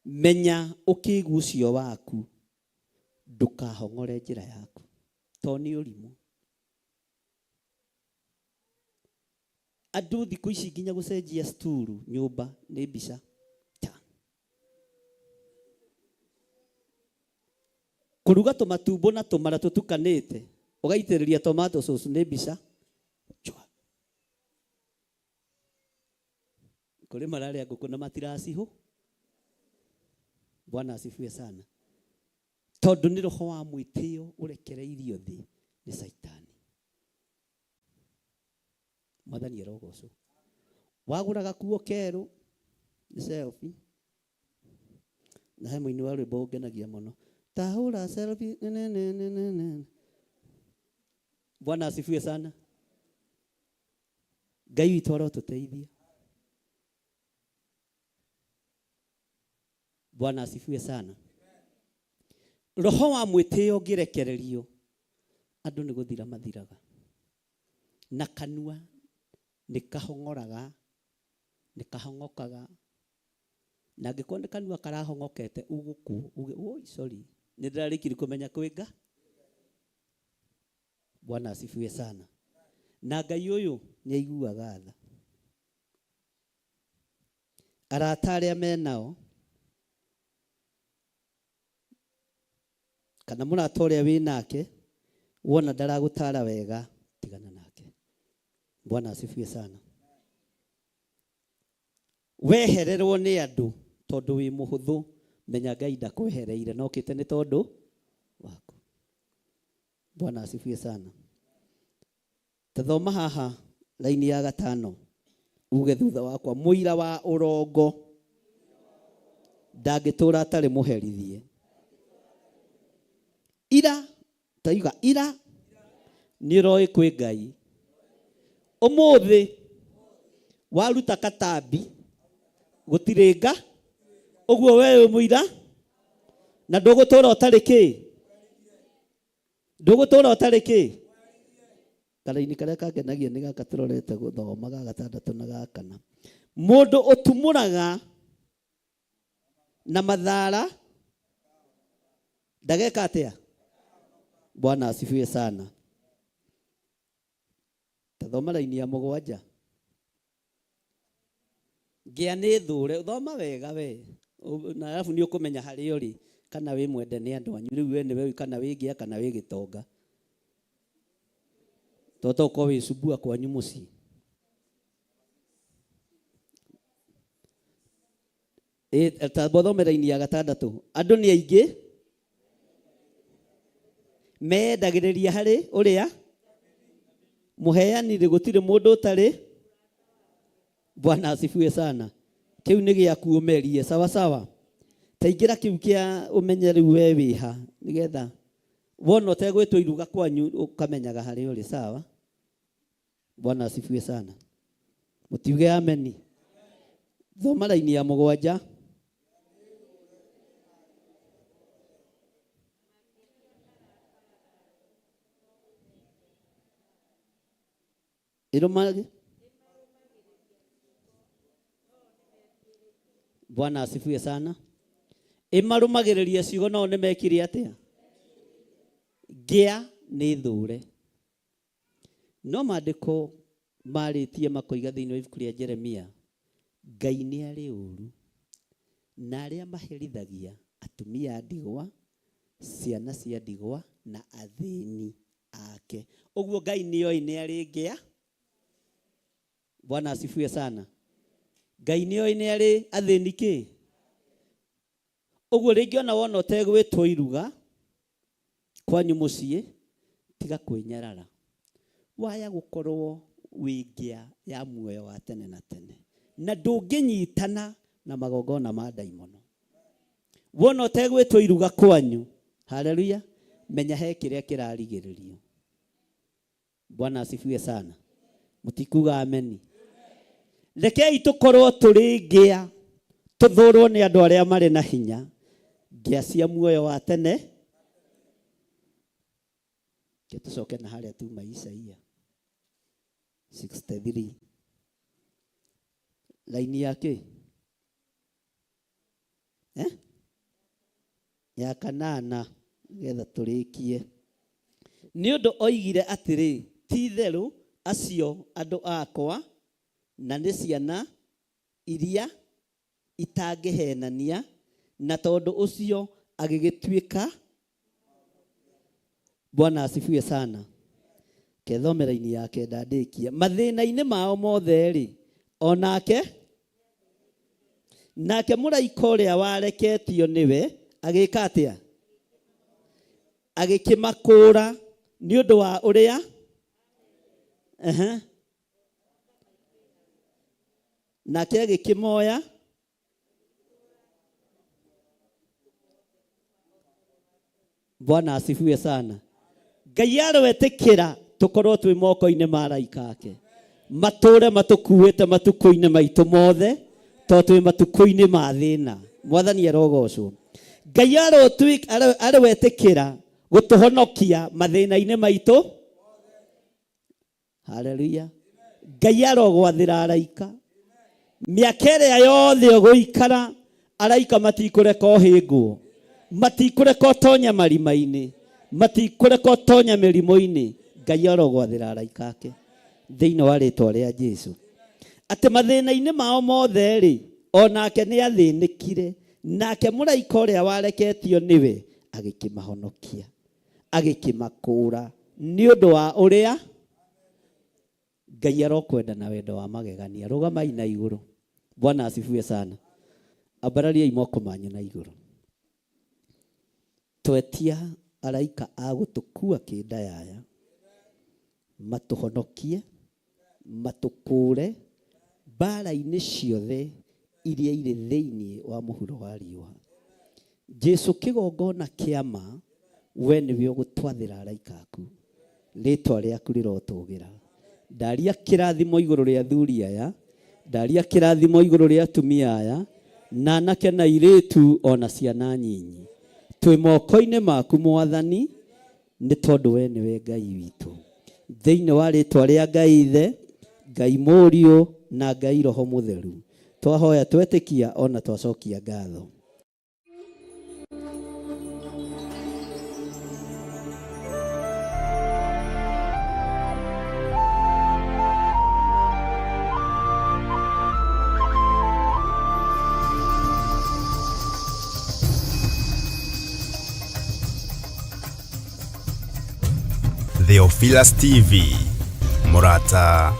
Menya ũkĩgu ũcio waku, ndũkahong'ore njĩra yaku, to nĩ ũrimũ. Andũ thikũ ici nginya gũcenjia sturu nyũmba nĩ mbica ta kũruga tũmatumbo na tũmara tũtukanĩte ũgaitĩrĩria tomato sauce nĩ mbica chwa. Kũrĩ mararĩa ngũkũ na matiracihũ. Bwana asifiwe sana. Tondũ nĩ roho wa mwĩtĩo ũrekereirio thĩ nĩ Saitani. Mwathani arogocwo. Wagũra gakuo kerũ nĩ selfie. Na he mũini wa rwĩmbo ũngenagia mũno. Tahũra selfie ne ne ne ne ne. Bwana asifiwe sana. Ngai witũ arotũteithia. Bwana asifiwe sana. Roho wa mwĩtĩo ũngĩrekererio, andũ nĩ gũthira mathiraga. Na kanua nĩ kahong'oraga, nĩ kahong'okaga. Na angĩkorwo nĩ kanua karahong'okete ũgũkũ, uge, oi, sorry, nĩ ndĩrarĩkirie kũmenya kwĩ nga. Bwana asifiwe sana. Na Ngai ũyũ nĩ aiguaga tha. Arata arĩa menao kana mũrata ũrĩa wĩ nake wona ndaragũtara wega tigana nake. Bwana asifiwe sana. Wehererwo nĩ andũ tondũ wĩ mũhũthũ, menya Ngai ndakwehereire no okĩte nĩ tondũ waku. Bwana asifiwe sana. Tathoma haha raini ya gatano uge thutha wakwa, mũira wa ũrongo ndangĩtũra atarĩ mũherithie. Ira taiga ira nĩ ũroĩ kwĩ Ngai. Ũmũthĩ waruta katambi gũtirĩ nga, ũguo we wĩ mũira na ndũgũtũra ũtarĩ kĩ, ndũgũtũra ũtarĩ kĩ. Karaini karĩa kangenagia nĩ gaka tũrorete gũthoma ga gatandatũ na ga kana. Mũndũ ũtumũraga na mathara ndageka atĩa? Bwana asifiwe sana. Tathoma raini ya mũgwanja. Ngĩa nĩ thũre, thoma wega we. Na arabu nĩ ũkũmenya harĩa ũrĩ kana wĩ mwende nĩ andũ anyu. Rĩu we nĩwe ũĩ kana wĩ ngĩa kana wĩ gĩtonga. Toto to ũkorwo wĩ cubua kwanyu mũciĩ. Ta thome raini ya gatandatũ. Andũ nĩ aingĩ meyendagĩrĩria harĩ ũrĩa mũheani rĩ, gũtirĩ mũndũ ũtarĩ. Bwana asifiwe sana. Kĩu nĩ gĩaku ũmerie, sawa sawa. Taingĩra kĩu kĩa ũmenye rĩu we wĩha, nĩgetha wona ũtegwĩtwo iruga kwanyu ũkamenyaga harĩa ũrĩ, sawa. Bwana asifiwe sana. Mũtiuge ameni. Thoma raini ya mũgwanja. Ĩrũmage. Bwana asifiwe sana. Ĩmarũmagĩrĩria ciugo nao nĩ mekire atĩa? Ngĩa nĩ thũre. No maandĩko marĩtie makoiga thĩinĩ wa ibuku rĩa Jeremia, Ngai nĩ arĩ ũru na arĩa maherithagia atumia a ndigwa, ciana cia ndigwa na athĩni ake. Ũguo Ngai nĩ oĩ nĩ arĩ ngĩa. Bwana asifiwe sana. Ngai nĩ oĩ nĩ arĩ athĩni kĩ. Ũguo rĩngĩ ona wona ũtegwĩtwo iruga kwanyu mũciĩ, tiga kwĩnyarara. Waya gũkorwo wĩ ngĩa ya muoyo wa tene na tene. Na ndũngĩnyitana na magongona ma ndaimono. Wona ũtegwĩtwo iruga kwanyu, haleluya, menya he kĩrĩa kĩrarigĩrĩrio. Bwana asifiwe sana. Mũtikuga ameni. Rekei tũkorwo tũrĩ ngĩa, tũthũrwo nĩ andũ arĩa marĩ na hinya, ngĩa cia muoyo wa tene. Ke tũcoke na harĩa tuma Isaia 63 laini ya kĩ? Ya kanana, nĩgetha tũrĩkie. Nĩ ũndũ oigire atĩrĩ, ti itherũ acio andũ akwa na nĩ ciana iria itangĩhenania, na tondũ ũcio agĩgĩtuĩka. Bwana asifiwe sana. Kethome raini ya kenda ndĩkie. Mathĩna-inĩ mao mothe rĩ, onake nake mũraika ũrĩa wareketio nĩwe agĩka atĩa? Agĩkĩmakũũra nĩ ũndũ wa ũrĩa nake agĩkĩmoya Bwana asifiwe sana. Ngai arwetĩkĩra tũkorwo twĩ moko-inĩ ma araika ake, matũre matũkuĩte matukũ-inĩ maitũ mothe, tondũ twĩ matukũ-inĩ ma thĩna. Mwathani arogocwo. Ngai arwetĩkĩra gũtũhonokia mathĩna-inĩ maitũ. Haleluya. Ngai arogwathĩra araika mĩaka ĩrĩa yothe ũgũikara, araika matikũreka ũhĩngwo, matikũreka ũtonye marima-inĩ, matikũreka ũtonye mĩrimũ-inĩ. Ngai arogwathĩra araika ake thĩinĩ wa rĩtwa rĩa Jesu atĩ mathĩna-inĩ mao mothe rĩ onake nĩ athĩnĩkire nake mũraika ũrĩa wareketio nĩwe agĩkĩmahonokia agĩkĩmakũũra nĩ ũndũ wa ũrĩa Ngai arokwenda na wendo wa magegania. Rũgamai na igũrũ. Bwana asifiwe sana. Ambarariai moko manyu na igũrũ. Twetia araika a gũtũkua kĩndayaya matũhonokie matũkũre mbara-inĩ ciothe iria irĩ thĩinĩ wa mũhuro wa riũa. Jesu kĩgongona kĩa ma we nĩwe ũgũtwathĩra araika aku rĩtwa rĩaku rĩrotũgĩra. Ndaria kĩrathimo igũrũ rĩa athuri aya, ndaria kĩrathimo igũrũ rĩa atumia aya na anake na airĩtu ona ciana nyinyi. Twĩ moko-inĩ maku Mwathani nĩ tondũ we nĩwe Ngai witũ. Thĩinĩ wa rĩtwa rĩa Ngai Ithe, Ngai Mũriũ na Ngai Roho Mũtheru twahoya twetĩkia ona twacokia ngatho. Theophilus TV, Murata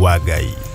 wa Ngai.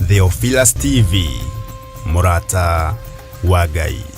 Theophilus TV, Murata wa Ngai.